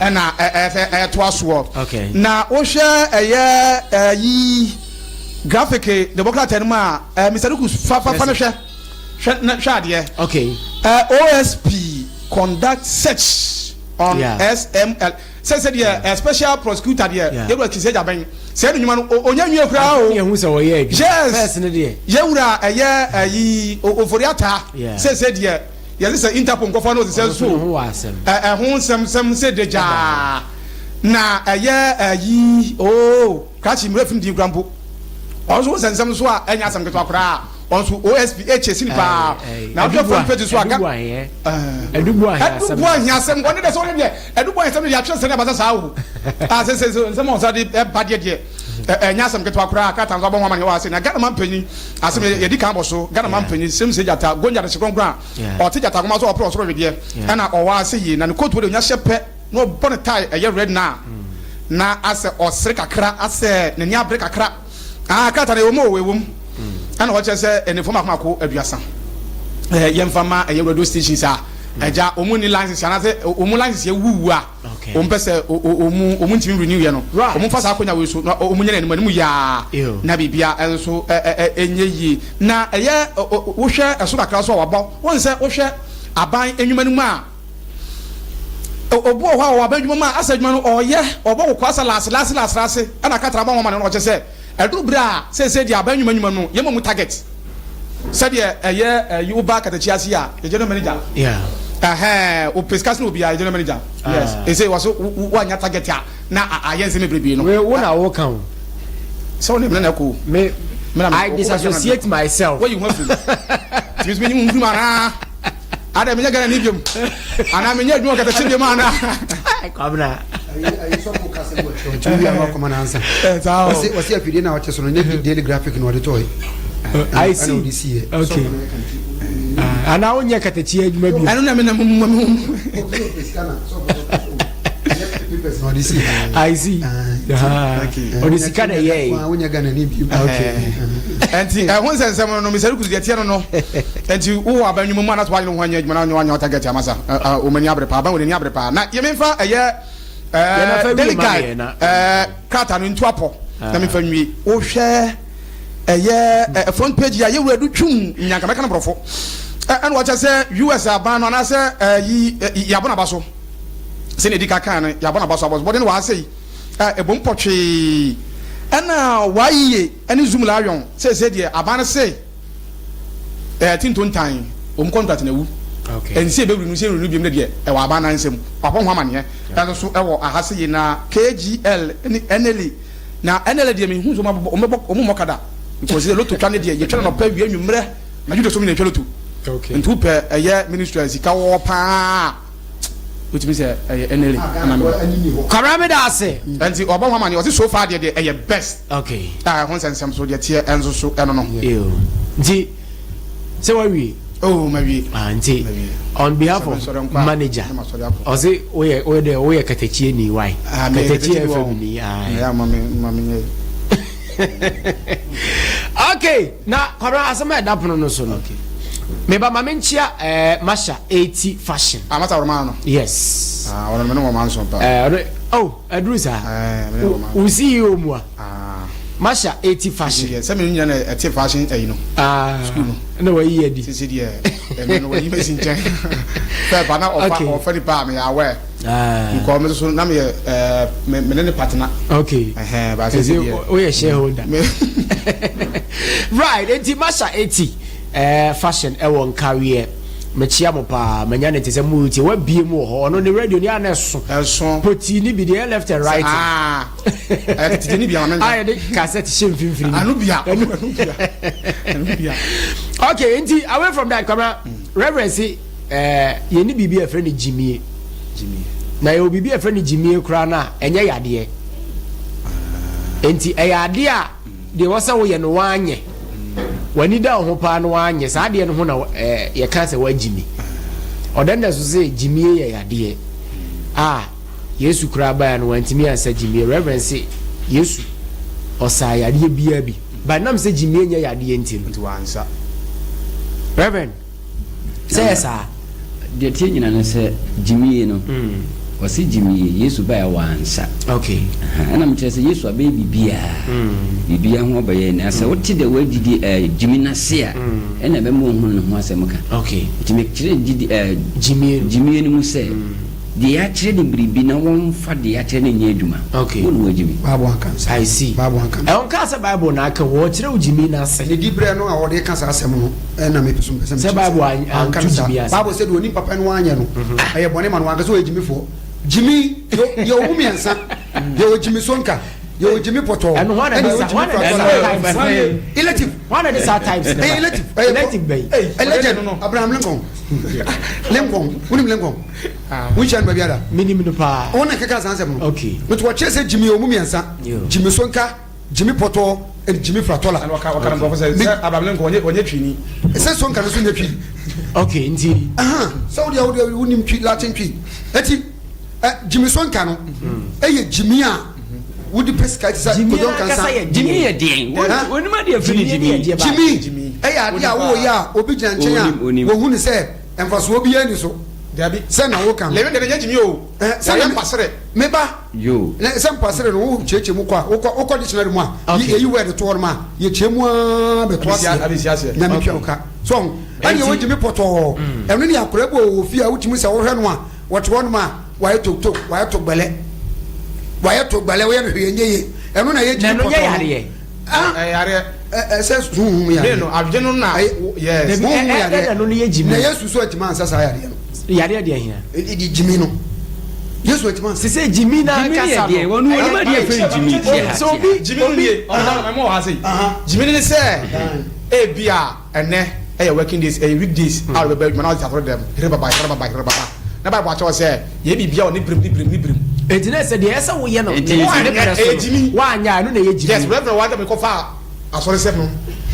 ɛna ɛsɛ ɛtoa soɔ. Okay. Na wohwɛ ɛyɛ ɛyi graphic deɛ ɔbɔ krataa no mu a eh, Mr. Duku fa fa fa no hwɛ hwɛ na hwɛ adeɛ. Okay. Eh, OSP conduct search on Yeah. SML. Sɛ sɛ deɛ eh, special prosecutor deɛ Yeah. yɛwura Kissi Agyabeng sɛ ne nnwuma no ɔnya nwie koraa o. Yɛhu sɛ ɔyɛ adwuma. Yes. First no deɛ. Yɛwura ɛyɛ ɛyi Ofori Atta Yeah. sɛ sɛ deɛ yɛse sɛ Interpol nkɔfoɔ no ɔsesɛ Ɔno nso ne ho so wɔ asɛm. ɛ ɛho nsɛm sɛm sɛ degyaa na ɛyɛ ɛyi oo krakye mmerɛ fim din koraa mpo ɔno nso ho nsɛnsɛm nso a ɛnyɛ asɛm ketewa koraa. Ɔno nso OSP ɛkyɛ sini paa na wohwɛ front page so a ga Adubu ahia asɛm ɔne deɛ sɛ ɔne deɛ Adubu ahia asɛm deɛ atwerɛ sɛ ne abasa saa o a sɛ sɛ nsɛm a ɔsa de ɛba deɛ deɛ ɛnyɛ asɛm ketewa koraa krataa nso abɔ ho amaneɛ wɔ ase na Ghana man panyin asɛm yɛdi kan bɔ so Ghana man panyin sɛm sɛ gyata gonja de hye kronkron a ɔte gyata nwoma so ɔpere ɔsoro wedeɛ ɛna ɔwɔ ase yie na ne kootu de onya hyɛ pɛ na ɔbɔ ne tae ɛyɛ red na na asɛ ɔsere kakra asɛ n'ani abere kakra. Ah, krataa no ɛwɔ mu o, ɛwɔ mu. Ɛna wɔkyerɛ sɛ ɛnefo mako mako 30. Ɛɛ yɛmfa ma ɛyɛ radio stations a ɛgya wɔn ni license anaasɛ wɔn license yɛ wuwu a wɔn pɛ sɛ wɔn wɔn ntumi renew yɛ no. Wɔn fa saa akonya wei so na wɔn nyɛ n'anim anim yaa na biribia nso ɛnyɛ yie. Na ɛyɛ wohwɛ ɛso kakra so a wabɔ wɔn sɛ wohwɛ aban nnwuma no mu a. Obi wɔ hɔ a ɔwɔ aban adwuma mu a asɛ adwuma no ɔyɛ, ɔbɔ kokoa sɛ laase laase laase laase ɛna akatra abɔ nwoma no na ɔkyɛ sɛ ɛduru bere a seesei deɛ aban nnwuma nnwuma no yɛma mu target sɛdeɛ ɛyɛ ɛyi woba katakyi ase a yɛ general manager ɛhɛn o pesika sene obiara yɛ general manager yes ɛsɛ wɔ so woanya target a na ayɛ nsɛm bebrebe no. Wei wo na woka o. Sɛ wo ne mena na ɛkɔ o. Me I disassociate myself. Woyi ho afiri mu. Tumi so menyi mo mfiri mu anaa? Adɛ menyɛ Ghana ni biom anaa menyɛ adwuma kɛtɛkye biom anaa. Kwabena. Ayi sɔfo kasa bi wɔkyerɛ nti wia no akɔma no ansa. Wɔsi wɔsi afidie na ɔte so no nye daily graphic na ɔde tɔɔ. I see. Ɛna ɔde si yɛ. Okay. Anaa wonyɛ kɛtɛkye adwuma biom. Ɛno na me na mo mo mo. I see. Ɔde sika na ɛyɛ. Wonyɛ Ghana ni bi. Ɛnti ɛho nsɛnsɛm no Mr. Rukus deɛ teɛ no no. Ɛnti wowɔ aban nnwuma mu anaasɛ woayere wo ho anyɛ adwuma na woanyɛ target ama sa wɔn ani abere paa aban wɔn ani abere paa na yɛ memfa ɛyɛ daily guide krataa no ntu apɔ na memfa nwie wohwɛ ɛyɛ front page a yɛwura du twum nyanka mɛka no borɔfo ɛna wɔkyɛ sɛ US aban no anaasɛ yi yɛabɔ n'aba so sɛnea ɛdi ka kan no yɛabɔ n'aba so abɔsobɔde no wɔ ha sɛ yi ɛbom pɔtwee ɛna wɔayie ɛne zoom lion sɛ deɛ aban no se ɛɛ tintontan wɔn contract na awu ɛnsi ebɛwuri no nsi ewuri no biom ne deɛ ɛwɔ aban nan nsam wabɔ ho amaneɛ ɛno so ɛwɔ aha se yi na KGL ne NLA na NLA deɛ mehu so wɔn bɛbɔ wɔn mmɔ kada because loto twa ne deɛ yɛtwa no nɔpɛ wia nwummerɛ na judo so mi na yɛtwa loto nti wopɛ ɛyɛ ministry a sika wɔ paa. Wotumi sɛ ɛyɛ NLA ɛna mi. Kwabena mi da ase. Nti ɔbɔ ho amaneɛ ɔsi so far deɛ deɛ ɛyɛ best. Okay. A ɛho nsɛnsɛm so deɛ teɛ ɛnso so ɛno no. Ew nti sɛ wawie. Oh ma wie. Ah nti on behalf of manager ɔsi woyɛ woyɛ dɛ woyɛ katakyie ni why. Ah, Katakyie FM ni. Ah. Ɛyɛ ama mi ma mi nyɛ. Okay, na Kwabena asɛm a ɛda pono no so no. Meba ma menkyia eh, Masha 80 Fashion. Ah, Masa Romano no. Yes. Ah, ɔno me ne wɔn manso pa. Eh, ɔno oh, aduru saa. Eh, me ne wɔn manso. Wo CEO mu a. Ah. Masha 80 Fashion. Sɛ sɛ me ne nyina na ɛte fashion ɛyi no. Ah. School no. Na wayi adi. Sisi deɛ ɛno no wayi mesi nkyɛn. Fɛ ba na ɔfa ɔfa nipa a meyɛ aware. Ah. Because me so na meyɛ ɛɛ me me ne ne partner. Okay. Ɛhɛn ba sisi deɛ. Woyɛ shareholder. Right, enti Masha 80 eh, fashion ɛwɔ nkaweɛ. Mekyia mo paa, manya ne te sɛ mo tie wabie mu wɔ hɔ. Ɔno ne radio ni a na ɛso. Ɛso. Poti ni bi deɛ left and right. Ah. Ɛyɛ tete ni bi ama menka. A yɛde cassette hyɛ mfimfini. Ano bia. Ano bia. Ano bia. Okay, nti away from that, Kwabena, Reverend si eh, yɛni biribi a yɛfrɛ no gyimie. Gyimie. Na yɛwɔ biribi a yɛfrɛ no gyimie koraa no a ɛnyɛ yadeɛ. Nti ɛyɛ adeɛ a deɛ ɛwɔ sɛ woyɛ no woanyɛ. W'ani da wo ho paa no woanyɛ. Saa adeɛ no ho na eh, yɛka sɛ woagyimi. Ɔdɛndɛ so sɛ gyimie yɛ yadeɛ a Yesu koraa baeɛ no wantumi ansa gyimie. Reverend se Yesu ɔsaa yadeɛ biara bi. But nam sɛ gyimie nyɛ yadeɛ nti no. Nti wansa. Reverend, sɛ yɛ saa? Deɛ ɛteɛ nyina ne sɛ gyimie no, ɔse gyimie, Yesu baeɛ wansa. Okay. Aha, ɛna mekyerɛ sɛ Yesu abɛyɛ biribiara, biribiara ho ɔbɛyɛ. Na sɛ wote deɛ wagyidi ɛɛ gyimi no ase a, ɛna ɛbɛma woahunu ne ho asɛm ka. Okay. Nti mekyerɛ gyidi ɛɛ Gyimie no. gyimie no mu sɛ, Deɛ yɛakyerɛ no biribi na wɔmfa deɛ yɛakyerɛ no nyɛ adwuma. Okay. Wo na woagye me. Bible anka no saa. I see. Bible anka no saa. Ɛnkaa sɛ Bible na aka o, wɔkyerɛ wo gyimi no ase. Ne diberɛ no a wɔde reka saa asɛm no na me nso mepɛ sɛ Sɛ mekyerɛ Bible sɛ an- anka anto no saa. gyimi ase. Bible sɛ deɛ ɔnim papa no wanyɛ no, ɛyɛ bɔne ma no, wanka sɛ ɔyɛ gyimifoɔ. Gyimi, yɛ- yɛwɔ mu mmiɛnsa. Yɛwɔ gyimi sonka, yɛwɔ gyimi pɔtɔɔ, Ɛno hwan na ɛna ɛde yɛwɔ saa- gyimi hwan na ɛde fratɔla. saa types no ba? Elective. Hwan na ɛde saa types no ba? Ɛyɛ elective. Ɛyɛ Elective bɛn? Ɛyɛ legend. Abraham Lincoln. Lincoln. Wonim Lincoln? Wonhyia no baabi ada? Menim no paa. Wɔn na keka saa nsɛm no. Okay. Nti wɔkyerɛ sɛ Jimmy yɛ wɔn mu mmiɛnsa. Jimmy Sonka, Jimmy Pɔtɔ, and Jimmy Fratola. Ɛna wɔka wɔka no nkurɔfo sɛ sɛ Abraham Lincoln wɔnyɛ wɔnyɛ twini. Sɛ Sonka no nso nyɛ twi. Okay, nti. Ahan, sɛ wodeɛ wodeɛ wonim twi Latin twi. Eti ɛ Jimmy Sonka no ɛyɛ Jimmy a wode pɛ sika ti sɛ Kojo Nkansa. Jimmy yɛ deɛn? Wɔnim adeɛ firi ne Jimmy. Jimmy ɛyɛ adeɛ a wɔyɛ a obi gyina nkyɛn a wɔhu ne sɛ mfasoɔ biara ni so. Dabi. Sɛ na woka no. Lewin de ne nyɛ Jimmy o. Eh, sɛ Wɔyɛ na mpasere. Me ba. Yo. Na sɛ mpasere no wo kyerɛkyerɛ mu kɔ a wokɔ wokɔ dictionary mu a Okay. yɛyi word to hɔ nom a yɛkyerɛ mu ara bɛto Abɛsi aseɛ. abɛsi aseɛ. Na metwa wo ka. So ɔho. Ɛne ɛwɔ Jimmy pɔtɔɔ. Ɛno ne akwadaa bi wɔ fie a wotumi sɛ wohwɛ no a wɔte hɔ nom a wayɛ toktok wayɛ togbɛlɛ wayɛ togbɛlɛ woyɛ no hwee ɛnyɛ yie. Ɛno na ɛyɛ Na Jimmy ɛno nyɛ pɔtɔɔ no. yareɛ. Ah. Ɛyɛ yareɛ. Ɛ sɛ honhom yareɛ. Ne no adwene no na yes. Honhom yareɛ. Ɛna no no yɛ gyimi. Na Yesu so antumi ansa saa yareɛ no. Yareɛ deɛ hia. Ɛdi gyimi no. Yesu antumi ansa. Sise gyimi na ankasa no. Gyimi yɛ deɛ wɔn wɔn ma deɛ fɛn gyimi tie ha. So obi gyimi no nie ɔmo ɛmo wɔ ha sei. Gyimi no ne sɛ ebi a ɛnɛ ɛyɛ working days ɛyɛ weekdays a ɔbɛbɛ adwuma na ɔde asɔre dɛm here baba here baba here baba na Bible akyɛw sɛ yɛ biribi a ɔne birim ne birim ne birim. Eti na sɛ deɛ ɛsɛ woyɛ no Eti ne ne pɛrɛ so ɛyɛ gyimi. no wanyɛ a ɛno na ɛyɛ gyimi. Yes, Reverend wa dɛm kɔfa asɔre sɛm no.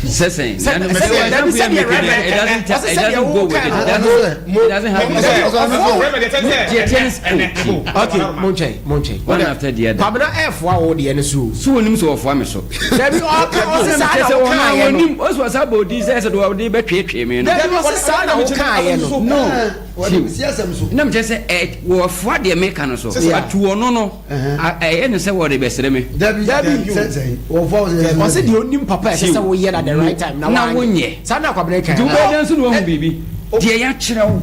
Sɛ sɛn. Sɛ- Na sɛ- sɛ sɛ- example sɛ- yɛ sɛ- make sɛ- it doesn't sɛ- it sɛ- doesn't go with it. It doesn't it doesn't have Deɛ tiɛ ne sɛ oh Okay, mo nkyɛn mo nkyɛn. one after the other. Kwabena ɛɛfoa wo deɛ no so o. So onim sɛ ɔfoa me so. Dabi ɔka ɔsi saa na ɔkaayɛ no. Onim ɔsi ɔsa bɔ odin sɛ ɛsɛ de ɔde bɛtweetwee me no. Dabi ɔsi saa na ɔkaayɛ no. No. Wɔde si asɛm so. Na mekyerɛ sɛ ɛ wɔfoa deɛ meka no so. Yeah. But ɔno no ɛyɛ no sɛ wɔde bɛsrɛ me. Dabi Dabi. sɛ sɛ wɔfa wo sɛ Ɔsi deɛ onim papa ɛsɛ sɛ woyɛ na the right time na Na wanyɛ. wonyɛ. Saa na Kwabena Nti kaeɛ. wobɛyɛ dɛn nso na woahu biribi? Deɛ yɛakyerɛ wo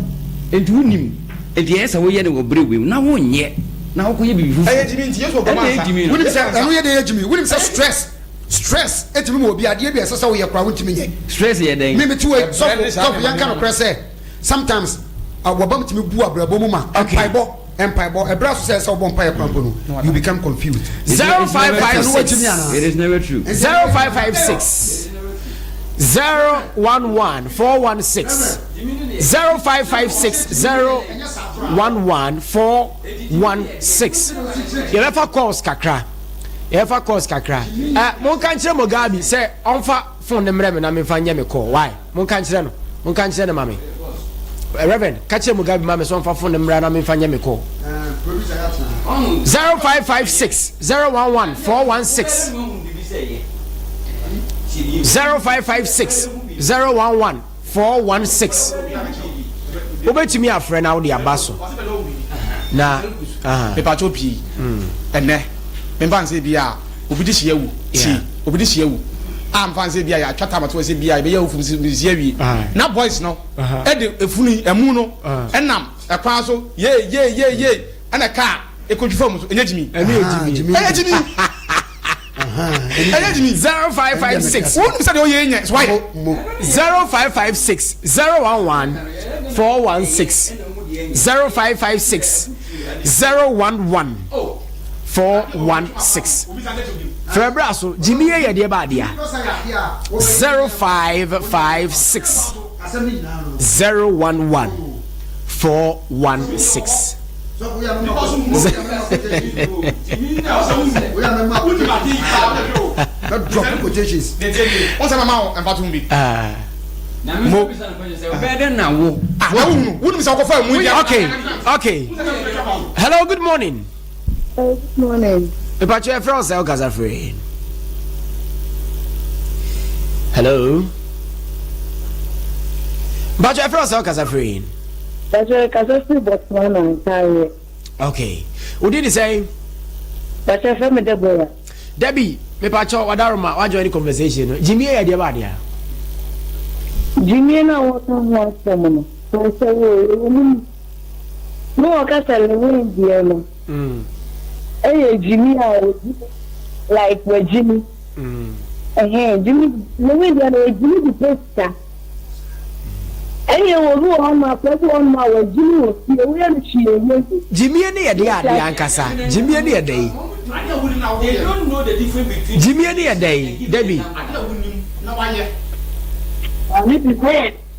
nti wonim deɛ ɛyɛ sɛ woyɛ no wɔ berɛ wei mu na wonyɛ na wokɔyɛ biribi foforɔ. Ɛyɛ gyimi nti Yesu ɔkɔma Ɛna ɛyɛ ansa. gyimi no. Wonim sɛ ɛno yɛ deɛ yɛ gyimi. Wonim sɛ stress stress etumi ma obi adeɛ bi a ɛsɛ sɛ woyɛ koraa wontumi nyɛ. Stress yɛ dɛn? Me mete wei sɔfo Ɛbrɛ ne saa sɔfo nneɛma yɛnka nneɛma. nokorɛ sɛ sometimes wɔbam tumi bu abrabɔ mu ma mpaebɔ mpaebɔ ɛbrɛ so sɛ ɛsɛ wobɔ mpaeɛ koraa mpo no you become confused. 0556 It is never true. 0556 011 416 0556 011 416 yɛbɛfa calls kakra yɛbɛfa calls kakra ɛ monka nkyerɛ Mugabe sɛ ɔmfa phone ne mmerɛ me na memfa nyɛ me call why monka nkyerɛ no monka nkyerɛ no ma me Reverend ka kyerɛ Mugabe ma me sɛ ɔmfa phone ne mmerɛ na memfa nyɛ me call 0556 011 416. 0556 011 416. Wobɛtumi afrɛ na wode aba so na. Mepakyɛw pii ɛnɛ memfa nsɛ bi a obi de hyia wu tie obi de hyia wu a mfa nsɛ bi a yɛatwa tam ato sɛ bi a yɛbɛyɛ awufo si awie na boys no ɛde efunu yi ɛmu no ɛnam ɛkwan so yee yee yee yee ɛna kaa ekotwi fam so ɛnyɛ gyimi ɛnyɛ gyimi ɛnyɛ gyimi ɛnyɛ gyimi 0556 wɔn sɛ deɛ ɔyɛ nyɛ so wayɛ 0556 011 416, 0556 011 416. Frɛ bra so gyimi yɛ deɛ ba adeɛ 0556 011 416. Drop quotations. Wọ́n sẹ́ mama ọ̀ ẹ̀fà tún bi. Mo bẹ́ẹ̀ dẹ́ na wo. Ah, wọ́n wúnu sẹ́ ọkọ̀ fún ẹ̀mú yìí. Okay. Hello, good morning. Good morning. Mepakyɛ ɛfrɛ wo sɛ wokasa firi. Hello. Mepakyɛ ɛfrɛ wo sɛ wokasa firi. Pakyɛ kasa firi Botswana ntareɛ. Okay. Wodi ne sɛn? Pakyɛ fɛ me Deborah. Debbie, mepakyɛ wadaroma wa join the conversation no. Jimmy yɛ deɛ ba adeɛ. Jimmy na wɔka ho asɛm no. Sɛ sɛ wɔ ɛwɔ mu ne wɔka sɛ Lewin deɛ no. Ɛyɛ Jimmy a wɔgyi like wɔgyimi. Ɛhɛn Jimmy Lewin deɛ no wɔgyimi de pɛ sika. Ɛyɛ wɔ bi wɔ hɔ ma akora bi wɔ hɔ ma wɔgyimi wɔ fie woyɛ no hwee nyɛ bi. Jimmy ne yɛ deɛ adeɛ ankasa. Jimmy ne yɛ dɛ yi. Jimmy ne yɛ dɛ yi. Debbie.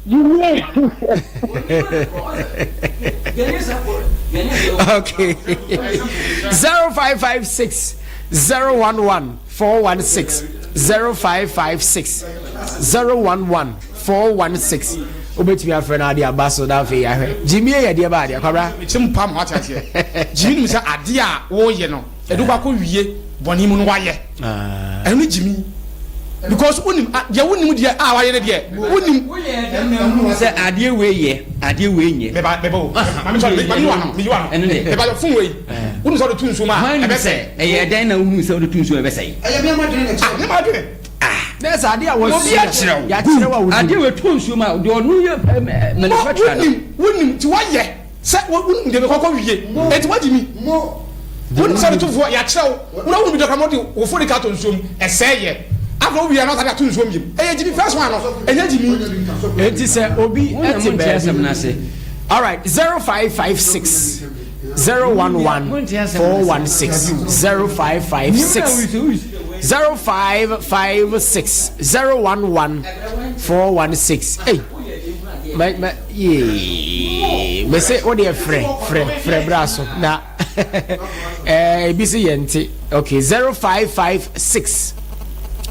Jimmy. Okay. 0556 011 416, 0556 011 416. Wobɛtumi afrɛ no ade aba so na afei ahwɛ gyimie yɛ deɛ ba adeɛ kwabra. Mekyɛ mu paa ma wate aseɛ. Gyimi nim sɛ adeɛ a wɔreyɛ no ɛde wobɛkɔ wie bɔne mu no wayɛ. Ɛno ne gyimi. Because wonim deɛ wonim deɛ a wayɛ no deɛ wonim. Sɛ adeɛ wei yɛ adeɛ wei nyɛ. Meba meba o. Maame sɔre maame yi wa no meyi wa no. Ɛno deɛ. Meba yɛ fon wei. Wonim sɛ wode to nsuo mu a ɛbɛsɛe. Ɛyɛ dɛn na wohunu sɛ wode to nsuo mu ɛbɛsɛe? Ɛyɛ me ama dwene na ɛkyerɛ. Ah me ma dwene. Na sɛ adeɛ a Obi wɔasua akyerɛ wo. yɛakyerɛ wo a wonim. Adeɛ wei to nsuo mu a deɛ ɔno yɛ manufacturer no. Wonim wonim nti wayɛ sɛ wonim deɛ bɛkɔ akɔ wie enti wagye mi. Wonim sɛ wode to foɔ yɛakyerɛ wo wona wonim deɛ kora wode wo fone ka to nsuo mu ɛsɛe yɛ afei wowie a na wosane ato nsuo mu biom ɛyɛ gyimi first one no ɛnyɛ gyimi. Enti sɛ obi Wo na te monte asɛm no baabi. ase. Alright, 0556 011 416, 0556 0556 011 416. Hey, ma ma yee mese wo deɛ frɛ frɛ frɛ bra so na eh, ebi se yɛn te. Okay, 0556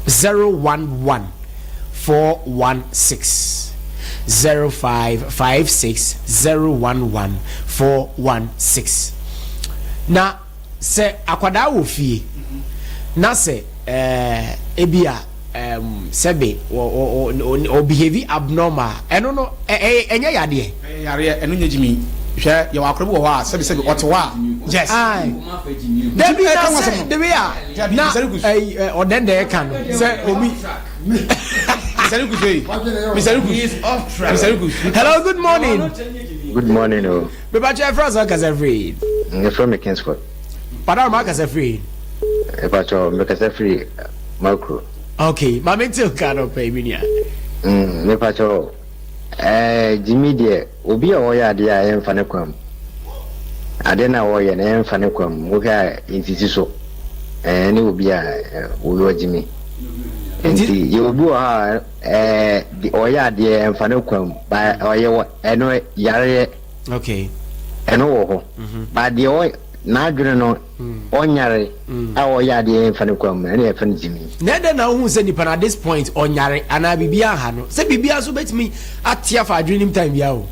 011 416, 0556 011 416. Na sɛ akwadaa wɔ fie na sɛ eh, ebi a sɛbe wɔ wɔ wɔ behave abnormal ɛno no ɛnyɛ yadeɛ. Ɛyɛ yareɛ ɛno nyɛ gyimi. Hwɛ yɛwɔ akora bi wɔ hɔ a sɛbi sɛbi ɔte hɔ a yes. Aye. Dabi na sɛ dabi a na ɛyi ɔdɛndɛn ka no sɛ obi. Mr. Rikus hey. Mr. Rikus. Mr. Rikus. Hello, good morning. Good morning o. Mepakyɛ ɛfrɛ sɛ ɔkasa firi. Yɛfrɛ me Kingsford. Padaro ma akasa firi. Mepakyɛ mekasa firi Makro. Okay, maame nti nka no pɛ mi nua. Mepakyɛ Jimmy deɛ obi a ɔyɛ adeɛ a ɛmfa ne kwan mu. Adeɛ no a ɔyɛ no ɛmfa ne kwan mu. Wohwɛ a nsisi so. Ɛne obi a wɔyɛ Jimmy. Nti yɛ obi wɔ hɔ a ɔyɛ adeɛ ɛmfa ne kwan mu. Ba ɔyɛ wɔ ɛno yareɛ. Okay. Ɛno wɔ hɔ. Ba deɛ ɔ n'adwene no ɔnyare a ɔyɛ adeɛ ɛmfa ne kwan mu ɛne yɛfrɛ no Jimmy. Na ɛdɛn na wohu sɛ nipa no at this point ɔnyare anaa biribi aha no sɛ biribiara nso bɛtumi ate afa adwene nim time biara o.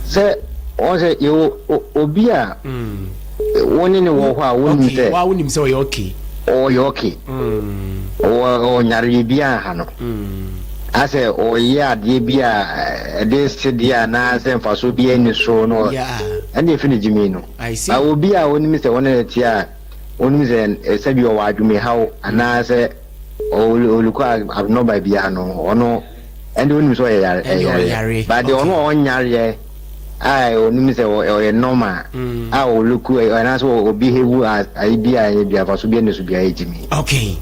Sɛ wɔn sɛ yɛwɔ obi a wo ne ne wɔ hɔ a wonim sɛ wa wonim sɛ ɔyɛ okay. Ɔyɛ okay. Ɔwɔ nyareɛ bi a ha no. Asɛ ɔyɛ adeɛ bi a ɛde sedeɛ anaasɛ mfasoɔ bi ani so no, ɛne ɛfiri no gyimi no. Ba obi a ɔnim sɛ wɔne no te a, ɔnim sɛ sɛbi ɔwɔ adwemehaw anaasɛ ɔlikɔ abnormal biara no, ɔno ɛnde ɔnim sɛ ɔyɛ yareɛ. But deɛ ɔno a ɔnyareɛ a ɔnim sɛ ɔyɛ normal a ɔluku anaasɛ ɔbehave as ayi bi a ɛnyɛ bi mfasoɔ bi ani so biara yɛ gyimi. Okay.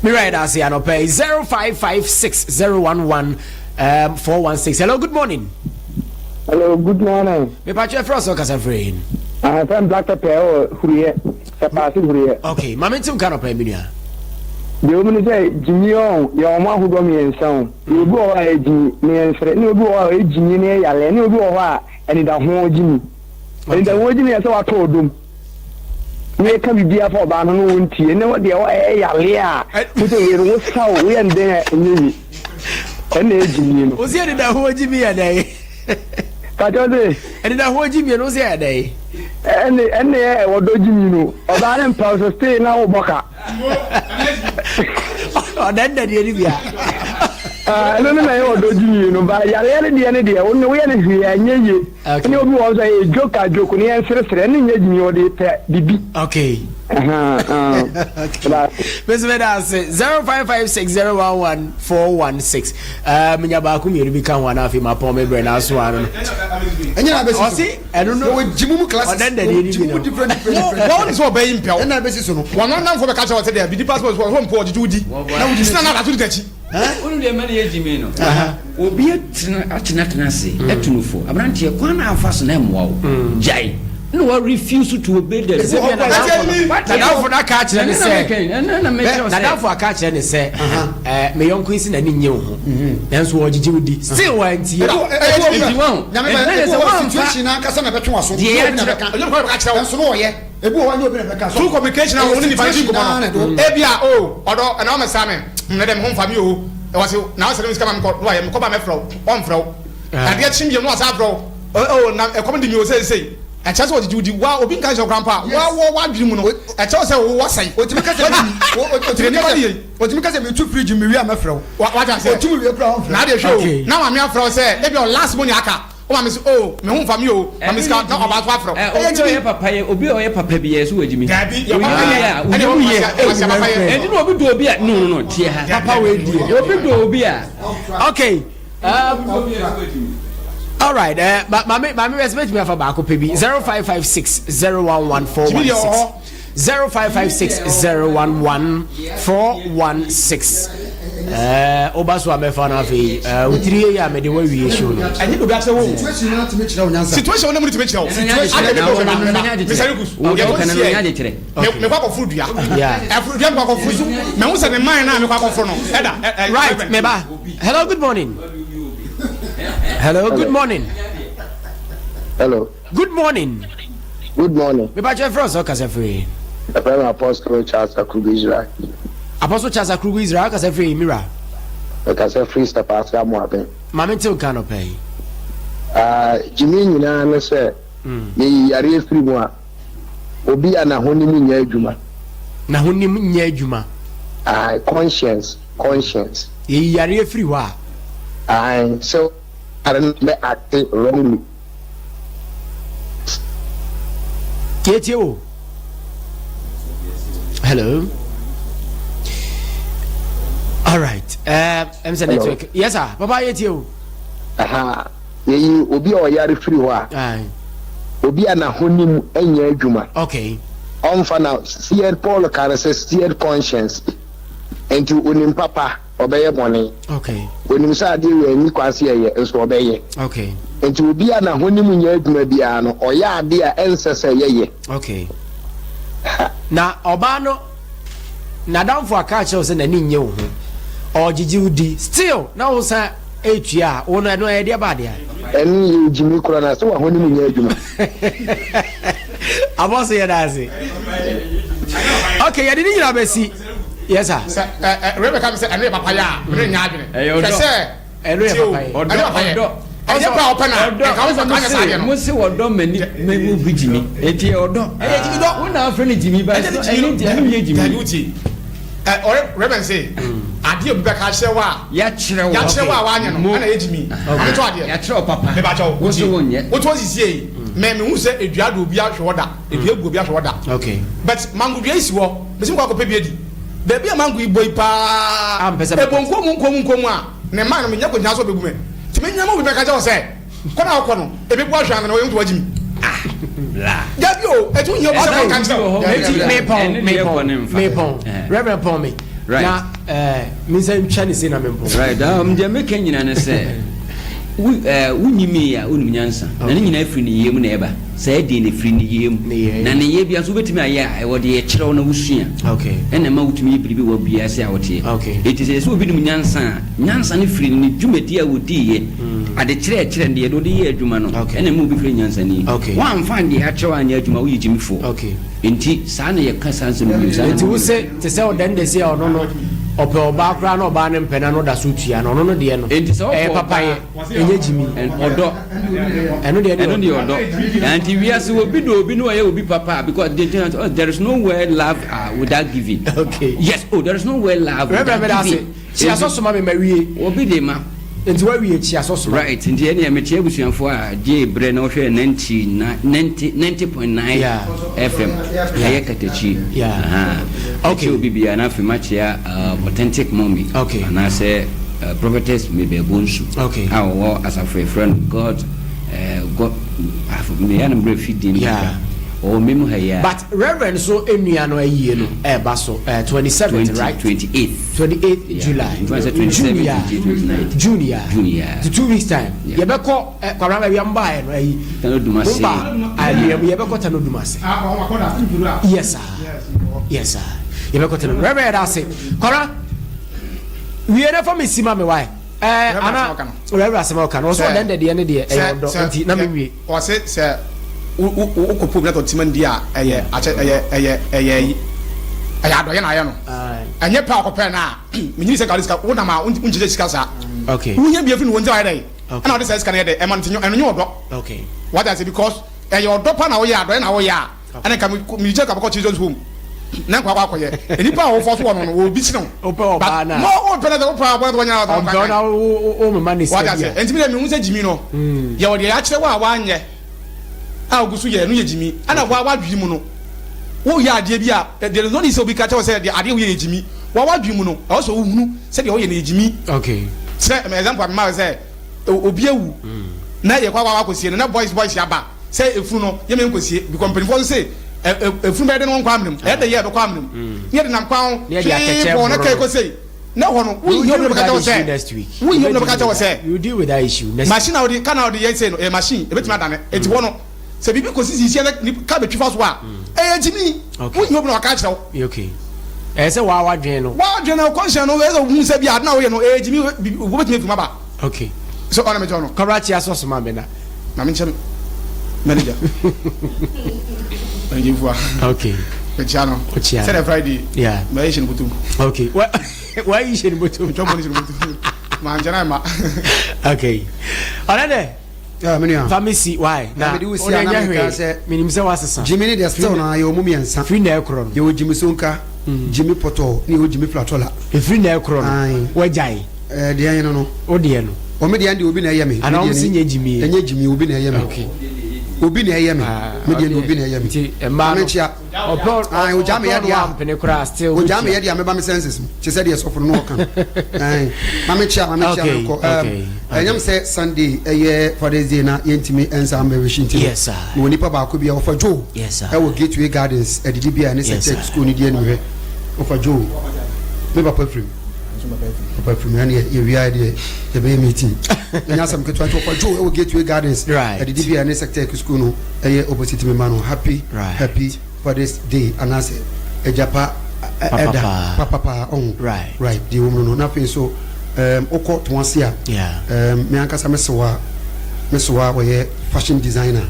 Me right ase anɔpa yi 0556 011 416. Hello, good morning. Hello, good morning. Me patro efra so kasa free. Ah, fɛn black pepper o huruyɛ. Sɛ paase huruyɛ. Okay, ma me ntim ka anɔpa yi me nua. Deɛ wɔn ni sɛ gyimi ɔn yɛ wɔn ahodoɔ mmiɛnsa o. Yɛ obi wɔ hɔ a ɛyɛ gyimi ne yɛ nsere, ne obi wɔ hɔ a ɔyɛ gyimi ne yɛ yaleɛ, ne obi wɔ hɔ a anidaho gyimi. Anidaho gyimi yɛ sɛ watɔ ɔdom. Ne yɛka biribi afa ɔbaa no no wɔntie ne deɛ ɛyɛ yaleɛ a wosɛ wei no wosa o woyɛ no dɛn a ɛnyɛ yie. Ɛna ɛyɛ gyimi no. Wosi anidaho gyimi yɛ dɛn? Pakyɛ se. Anidaho gyimi no wosi yɛ dɛn? Ɛne ɛne yɛ wɔdɔ gyimi no ɔbaa ne mpa so stay na wobɔ ka. Ɔdɛndɛ deɛ ni bia. Ɛno no na ɛyɛ ɔdɔ gyimi no ba yareɛ no deɛ ne deɛ wo ne woyɛ no hwee a ɛnyɛ yie. Ɛne obi wɔ hɔ nso ɛyɛ joke a joke ne yɛn seresere ɛne nyɛ gyimi ɔde pɛ bibi. Okay. Mesi meda ase 0556011416. Menya baako mmienu bi ka ho ana afei mapɔn me brɛ n'aso ano no. Ɛnyɛ na abɛsi so. Ɔsi ɛno no. Wɔwɔ gyimu mu classes. Ɔdɛndɛ deɛ ni bi no. Different different different. Wɔn sɛ ɔbɛyi mpɛw. Ɛna abɛsi so no. Wɔn anamfo bɛka kyerɛ wɔ sɛ dɛ bi di passport wɔn mpo ɔgyegye wo di. Na wodi Sina na adato di n'akyi. Wonu deɛ mma ne yɛ gyimi no. Obi atena atenatena ase atu no fo. Aberanteɛ kwan na afa so na ɛmmoa wo. Gyae. Na wa refuse to obey the Sɛ bia nadamfo no aka akyerɛ ne sɛ sɛ nadamfo aka akyerɛ ne sɛ ɛɛ me yɔnko yi si n'ani nye wo ho nanso ɔgyegye wo di still wantie. Nti wɔn Nyame bɛ ɛnna ebi sɛ wɔ hɔ wɔamfa situation ankasa na ɛbɛtwe w'aso. Deɛ Nyɛ obi na yɛakyerɛ- ɛbɛka. Ɛnyɛ obi na ɛbɛka kyerɛ wo. Ɛnso no ɔyɛ. Ebi wɔ hɔ nyɛ obi na ɛbɛka. Through communication a wɔn ne nipa di nkɔmɔ no ebi a o ɔdɔ ɛna ɔmɛ sa mi ɛna dɛ mi ho nfa mi o ɛwɔ se na ɔsɛ mi sika ma mi kɔ no ayɛ mi kɔ ba mɛ frɛ wo ɔnfrɛ wo adeɛ kyi mi no ɔsan frɛ wo o na ɛkɔm di mi o sɛ sɛ ɛkyɛ sɛ ɔgyegye wodi wa obi nka nhyɛ ɔkora mpo a wa wɔ wadwene mu no ɛkyɛ sɛ wo wɔsɛe Otumi kasa Tiri nipa ni yie. Otumi kasa mi tu fridge mi wie a mɛfrɛ wo. Wa wate aseɛ Otumi wie kura ɔnfrɛ. na adeɛ hwɛ Okay. o na maame afrɛ wo sɛ ebi ɔ last money aka o maame sɛ o me ho nfa mi o maame sika na ɔbaa so afrɛ wo Ɛ, obi a ɔyɛ papa yɛ obi a ɔyɛ papa bi yɛ so wɔ gyimi. Dabi, yɛ Oyi papa yɛ. yɛ a Ɛne oyi yɛ yɛ. papa yɛ, papa yɛ. Ɛnti na obi dɔ obi a no no no tie ha. Papa wei die. Obi dɔ obi a. Okay. All right. Ma maame maame bɛ sɛ bɛtumi afa baako pɛ bi 0556 011 416 0556 011 416. Ɛɛ oba so a mɛfa no afei ɛɛ otiri yɛ yɛ a mɛde wawie show no. Ɛnyɛ obi akyerɛ wo o. Situation na tumi kyerɛ wo nyansa. Situation wo ne mu ne tumi kyerɛ wo. Situation Ade na mi wo kɔ na meba no meba. nya Mr. Rikus. Wo Yɛ ka kɔ na no sie. nya de kyerɛ. Me me kɔ akɔforo dua. Yeah. Ɛforo dua mi kɔ akɔforo so. Mɛ n sɛ ne man na mi kɔ akɔforo no. Ɛda ɛ ɛ. Right, meba. Hello, good morning. Hello, good morning. Hello. Good morning. Good morning. Mepa kyerɛ frɛ sɛ ɔkasa firi. Ɛfrɛ me Apostle Charles Akrugu Israel. Apostle Charles Akrugu Israel ɔkasa firi Mira. Mekasa firi Sapase Amoaben. Maame ntew nka nɔpɛ yi. Ah, gyimi nyinaa ne sɛ yɛyi yareɛ firi mu a, obi a n'ahonim nyɛ adwuma. N'ahonim nyɛ adwuma. Ah, conscience, conscience. Yɛyi yareɛ firi hɔ a. Ah, sɛ are no bɛ act wrongly. Tietie o. Hello. All right. I'm saying network. Yes, sir. Papa, yɛtie o. Aha, yɛyi obi a ɔyare firi hɔ a, Aye. obi a n'ahonim nyɛ adwuma. Okay. Ɔmfa na seared Paul ka no sɛ seared conscience. Nti onim papa ɔbɛyɛ bɔne. Okay. Onim sɛ adeɛ wɔ anyi kwan sɛ yɛyɛ nso ɔbɛyɛ. Okay. Nti obi a n'ahonim nyɛ adwuma biara no ɔyɛ adeɛ a ɛnsɛ sɛ yɛyɛ. Okay. Na ɔbaa no n'adamfo aka akyerɛ wo sɛ n'ani nnye wo ho. Ɔgyegye wo di. Still na wo san etua a wo no ɛno ɛyɛ deɛ ba adeɛ a. Ɛno yɛ gyimi korɔ na sɛ w'ahonim nyɛ adwuma. Abɔso yɛ daase. Okay, yɛde ne nyinaa bɛsi. Yes sir. Sɛ ɛ ɛ Rebecca mi sɛ ɛno yɛ papa yɛ a mene nya adwene. Ɛyɛ ɔdɔ. Hwɛ sɛ Ɛno yɛ tie o, papa yɛ. Ɛno yɛ papa yɛ. Ɔdɔ. Ɛnyɛ pa a ɔpɛ na Ɔdɔ. nka wo sɛ nka nyɛ saa adeɛ no. Mo se wɔdɔ m'ani m'ani bi gyimi. Eti ɔdɔ. Ɛyɛ gyimi dɔ. Wo na afrɛ no gyimi ba Ɛnyɛ ne gyimi ɛno nti ɛno nyɛ gyimi. Dabi wotie. Ɛ ɔyɛ Reverend se adeɛ obi bɛka akyerɛ wo a Yɛakyerɛ wo. yɛakyerɛ wo a wanyɛ no Mo. ɛna yɛ gyimi. Maame to adeɛ. Yɛakyerɛ wo papa. Mebakyɛ wo. Wo nso wonyɛ. Wote hɔ sisie yi mɛ mehu sɛ edua de obi ahwɛ hɔ da. Edua gu obi ahwɛ hɔ da. Okay. But mango dua yi si hɔ mesi mekɔ akɔpɛ bi adi. Baabi a mango yi bɔ yi paa A mpɛ sɛ mekɔ. ɛbɔ nkomu nkomu nkomu a ne mman no menya kɔgyina so ɔbɛgu me. Nti menya ma obi bɛka kyerɛ wo sɛ kɔ na wokɔ no ɛbɛbu ahwɛ ansa na wɔyɛ nti wagye me. Bla. Dabi o ɛti wohia obi sɛ kɔnka nkyerɛ wo. Eti mepɔn Ɛne deɛ mepɔn bɔ ne mfa. mepɔn Eh. Reverend pɔn me. Right. Na ɛɛ me nsa ntwa ne se na mempɔn. Right. Deɛ meka nyina ne sɛ wo eh, wonyimii a wonim nyansa na ne nyinaa firi ne yie mu na ɛba saa die no firi ne yie mu Ne yie. na ne yie bia nso wobɛtumi ayɛ a ɛwɔ deɛ yɛkyerɛ wo na wosua Okay. ɛna ɛma wotumi yɛ biribi wɔ wiase a woteɛ Okay. enti sɛ yɛsɛ obi nim nyansa a nyansa no firi ne dwumadi a wɔdiiɛ adekyerɛ ɛkyerɛ no deɛ de wode yɛ adwuma no Okay. ɛna ɛma obi frɛ nyansani Okay. woamfa deɛ akyerɛ wo anyɛ adwuma woyɛ gyimifoɔ Okay. enti saa na yɛka saa nsɛm no bio saa na Nti wo se te sɛ ɔdan de se a ɔno no ɔpɛ ɔbaa koraa na ɔbaa no mpɛ na no da so tua no ɔno no deɛ no Enti sɛ ɔpɛ ɛyɛ papayɛ ɛnyɛ gyimi ɔdɔ ɛno deɛ ɛno deɛ ɔdɔ nti wiase obi do obi no ɔyɛ obi papa because oh, there is no where love without giving. Okay. Yes, oh, there is no where love Reverend without Medase giving. kyia so soma me ma wie Obi de ma. Nti wawie kyia so soma. Right, nti ɛne mekyia abusuafoɔ a gye berɛ na wɔhwɛ 90 90 90.9 FM ɛyɛ katakyi. Yeah. Okay. Ɛkyɛ obi bia na afei makyia authentic mommy. Okay. Anaasɛ prophetess Mabel Bonsu. Okay. A wɔwɔ asafo yɛfrɛ no God God meyɛ no mmerɛ fi din Yeah. Ɔwɔ memu ha yi a. But Reverend so enua no ayie no ɛɛba so 27th right? 28th. 28th Yeah. July. Nti wɔn sɛ 27, June ya. 28, 29. June ya. June ya. To 2 weeks time. Yeah. Yɛbɛkɔ Kwabena baabi a mbaeɛ no ayi. Tano Dumase. Mba ayi yɛbɛkɔ Tano Dumase. Yes sir. Yes sir. Yɛbɛkɔ Tano. Reverend yɛda ase. Kwabena wie na fa me si ma me wae. Ɛɛ ana Reverend asɛm a ɔka no ɔsɛ ɔdɛn dɛdeɛ ne deɛ ɛyɛ ɔdɔ nti na me nwie. Ɔse sɛ wokɔ pub na tɔ tima ndi a ɛyɛ akyɛ ɛyɛ ɛyɛ ɛyɛ ɛyɛ adɔyɛ na ayɛ no ɛnyɛ pɛ a ɔkɔpɛ no a menyini sɛ nka wode sika wonam a wonkyɛkyɛ sika saa wohia bi afiri no wɔ nti a wayɛ dɛn ɛna wode saa sika no yɛ dɛn ɛma no nti ɛno nyɛ ɔdɔ wate ase because ɛyɛ ɔdɔ pa na woyɛ adɔyɛ na woyɛ a ɛna nka mekyɛ nka bɛkɔ children's home na nkɔ akɔ akɔyɛ nipa a wɔfɔ so wɔ no no wɔ obi kyerɛ wo wopɛ ɔbaa na no wopɛ na wopɛ ɔbaa na wɔnyɛ na ɔmpɛ na wo mema ne sika bi a ɛnti mi dɛ mehu sɛ gyimi no yɛ wɔ deɛ yɛakyerɛ wo a woanyɛ a ogu so yɛ no yɛ gyimi ɛna wa wadwene mu no woyɛ adeɛ bi a there is no need sɛ obi ka kyerɛ wo sɛ deɛ adeɛ woyɛ yɛ gyimi wa wadwene mu no ɛwɔ sɛ wohunu sɛ deɛ woyɛ no yɛ gyimi okay sɛ example a mema sɛ obi awu na yɛkɔ akɔ akɔsie no na boys boys aba Sɛ efunu no yɛ me nkosie because mpanyinfoɔ nso se efunu bɛyɛ dɛ na wɔnkɔ amena mu ɛyɛ dɛ yɛ ɛbɛkɔ amena mu ne yɛde nam kwan ho Ne yɛde twee atɛkyɛ bɔɔ na boro kɛɛ no. kɔ sei na hɔ no We will wohia deal obi na with bɛka that kyerɛ wo issue sɛ next week. wohia obi na bɛka kyerɛ wo sɛ We will deal with that issue next machine a wɔde ka na wɔde yɛ sei no ɛyɛ machine ebetumi adane eti hɔ no sɛ biribi kɔsi sisi na ni ka bɛtwi fa so a ɛyɛ gyimi Okay. wohia obi na waka akyerɛ wo week. Okay. Ɛyɛ sɛ waa wadwene no. wadwene no kɔnhyɛn no ɛyɛ sɛ wohu sɛ bi ade na woyɛ no ɛyɛ gyimi wobɛtumi afiri mu aba Okay. So ɔna mekyerɛ no. Kɔbra kyia sɔ soma me na. Na me nkyɛn manager. Manager fua. Okay. Mekyia no. Okyia. Sɛ Friday. Yeah. Ma yi hyɛ no botom. Okay. Wa wa yi hyɛ no botom. Ntwa bɔ ne hyɛ no botom. Ma nkyɛn na ma. Okay. Ɔna dɛ. Yeah, me nua. Fa me si why? Na mede wo si a na meka sɛ menim sɛ wasesa. Jimmy ne deɛ still na yɛ ɔmo mmiɛnsa. Firi na ɛkorɔ no. Yɛwɔ Jimmy Sonka, Jimmy Pɔtɔ, ne yɛwɔ Jimmy Flatola. Ɛfiri na ɛkorɔ no. Wagyae. Ɛɛ deɛ ɛyɛ no no. O deɛ no. O me deɛ deɛ obi na ɛyɛ me. Ana wɔn si nyɛ gyimi. Ɛnyɛ gyimi obi na ɛyɛ me. Okay. Obi na ɛyɛ me. Me deɛ obi na ɛyɛ me. Nti mmaa no. Amekyia. Ɔpɛ Ayi ogya me yɛ deɛ a. Ɔpɛ koraa still. Ogya me yɛ deɛ a meba me senses mu. Kyɛ sɛ deɛ sɔfo no ɔka. Ɛn mamekyia mamekyia Okay, me kɔ. okay. Ɛnyam sɛ Sunday ɛyɛ Father's Day na yɛntumi ɛnsa mbɛwehyi nti. Yes sir. Mewɔ nipa baako bi a ɔfa Joe. Yes sir. Ɛwɔ Gateway Gardens ɛdidi bi a ɛne Yes sɛ sir. tech school ni di anim hwɛ. Ɔfa Joe. Me papa firim. Papa firim ɛne yɛwia deɛ yɛbɛyɛ meeting. Ɛnyɛ asɛm ketewa nti ɔfa Joe ɛwɔ Gateway Gardens. Right. Ɛdidi bi a ɛne sɛ tech school no ɛyɛ opposite me ma no. Happy Right. happy Father's Day anaasɛ agyapa ɛda papapaa ɔho. Right. Right deɛ ɛwɔ mu no no na afei nso um, wokɔ Toase a Yeah. um, me ankasa me sewa me sewa ɔyɛ fashion designer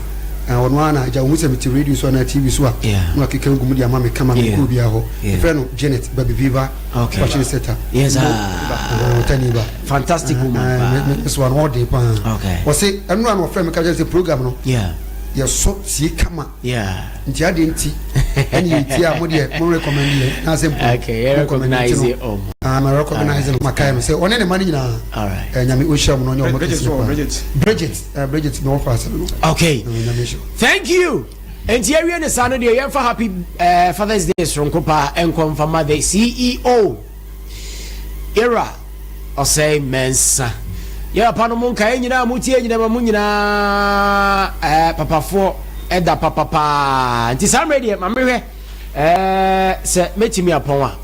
uh, ɔno ara na agya wohu sɛ mete radio so anaa TV so a Yeah. na wakeka ngu mu de ama me kama Yeah. mekɔ obiara hɔ Yeah. yɛfrɛ no Janet Baby Viva Okay. fashion setter Yes, Mo- ah. ɔtani ba Fantastic woman me paa. me sewa no ɔden paa Okay. ɔse ɛno a na ɔfrɛ me ka kyerɛ sɛ program no Yeah. Yɛsɔ tie kama. Nti adeɛ nti ɛne yɛtie a mo deɛ mo recommend yɛ na asɛ mpo. Okay, yɛ recognize ɔmo. Ah, ma recognize no ma kae no sɛ ɔne ne ma no nyinaa. Alright. Nyame ɔnhyira mo na ɔnyɛ ɔmo kɛseɛ paa. Bridget. Bridget, Bridget na ɔfa asɛm no. Okay. Nyame nhyira. Thank you. Nti yɛwie ne saa no deɛ yɛmfa happy Father's Day soronko paa ɛnkɔ mfa ma the CEO. Era Ɔsɛe Mensah. Yɛ papa no mo nkaeɛ nyinaa mo tie nyinaa ma mo nyinaa eh, papafoɔ ɛda papa paa. Nti saa mmerɛ deɛ ma mehwɛ eh, sɛ mɛtumi apɔn a.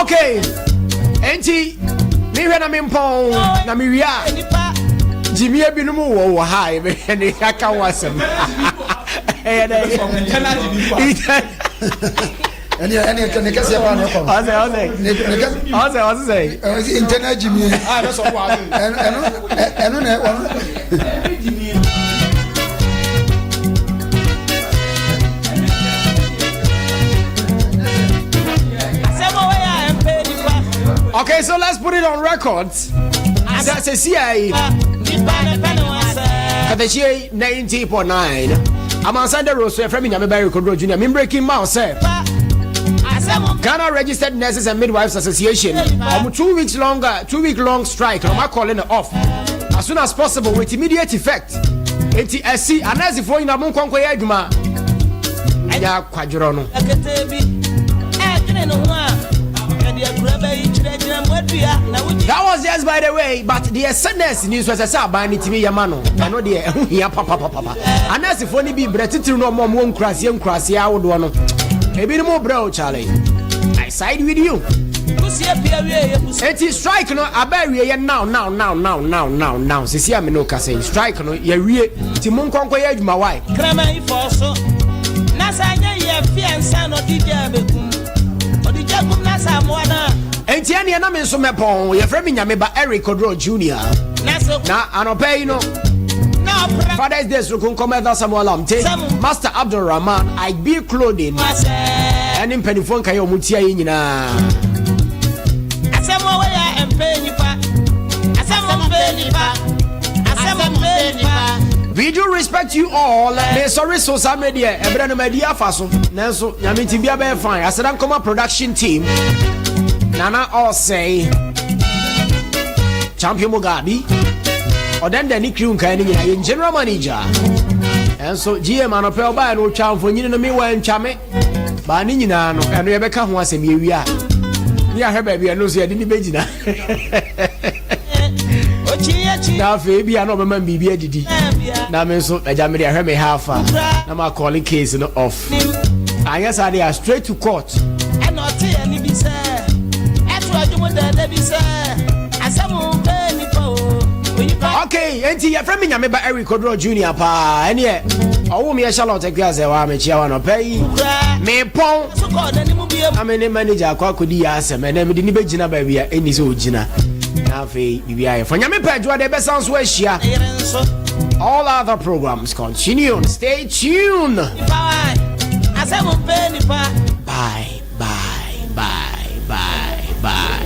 Okay, enti mehwɛ na mempɔn na mewie a gyimie binom wɔ wɔ ha a yɛbɛhwɛ ne aka ho asɛm ɛyɛ dɛ ɛne ɛne ne kɛseɛ paa na ɛkɔ no ɔsɛ ɔsɛ ɔsɛ ɔsɛ sɛ ɔsɛ internal gyimie ɛno ɛno na ɔno Okay, so let's put it on record. Sɛ sɛsi yi Katakyie 90.9 Amansan de Rose yɛfrɛ me Nyame Barry Kodro Junior me breaking ma sɛ Ghana Registered Nurses and Midwives Association ɔmo 2 weeks longer 2 week long strike ɔmo calling it off as soon as possible with immediate effect. Enti ɛsi anɛsifoɔ nyinaa mo nkɔnkɔ yɛ adwuma ɛnyɛ akwadworɔ no. Akete bi ɛdwene ne ho a yɛde akura bɛyi kyerɛkyerɛ mu adua na wogye. That was just by the way, but the nurse ni nso ɛsɛ sɛ aban ne timi yɛ ma no. Ɛno deɛ ɛho hia papapapa. Anɛsifoɔ no bi brɛ titiri no ɔmo ɔmo wɔ nkuraseɛ nkuraseɛ ahodoɔ no. Ebinom brɛ o, Charlie. I side with you. Kusie pia wie yɛ busu. Eti strike no aba awie yɛ now now now now now now now. Sisi a me no kasa yi strike no yɛwie ti mo nkɔnkɔ yɛ adwuma wae. Kraman yi fɔ so na sɛ anyɛ yɛ fia nsa na ɔde gya bɛkum ɔde gya kum na sɛ amoa no a. Enti ɛneɛ na me nso mɛpɔn. Yɛfrɛ me Nyame ba Eric Odro Junior. Na sɛ Na anɔpɛ yi no na ɔpra Father's Day so konkɔm Elder Samuel Amte, Master Abdul Rahman, IB Clothing, asɛ ɛne mpanimfoɔ nkaeɛ a ɔmo tia yɛ nyinaa. Asɛm a wɔyɛ mpɛ nipa asɛm mpɛ nipa asɛm mpɛ nipa. We do respect you all. Me sorry so saa mmerɛ deɛ ɛberɛ no madi afa so. Nanso Nyame nti bia bɛyɛ fine. Aseda nkɔma production team. Nana Ɔsɛe. Champion Mugabe. Ɔdɛndɛn ne crew nkae no nyinaa yɛn general manager. Ɛnso GM anɔpɛ ɔbaeɛ no ɔtwa mfonyini no me wantwa me. Baa ne nyinaa no ɛno yɛbɛka ho asɛm yɛwie a. Ne yɛahwɛ baabi ɛno nso yɛde ne bɛgyina. Okyi akyi. Na afei bi a na ɔbɛma me biribi adidi na me nso agya mede ahwɛ me ha afa na ma call case no off anyɛ saa deɛ a straight to court. Ɛna ɔte ani bi sɛ ɛto adwom dɛdɛ bi sɛ asɛm mpɛ nipa o onipa. Okay, enti yɛfrɛ me Nyame ba Eric Odro Junior paa. Ɛneɛ ɔwo meɛ Charlotte Akua sɛ waa mekyia wa nɔpɛ yi mepɔn so kɔɔ n'anim biam. Na me ne manager akɔ akɔdi yɛ asɛm ɛnɛ mede ne bɛgyina baabi a ɛnni sɛ ɔgyina na afei biribi ayɛ fɔ. Nyame pɛ adwoa de ɛbɛsan so ahyia. Ne yere nso. All other programs continue. Stay tuned. Nipa wa asɛm mpɛ nipa. Bye bye bye bye bye bye.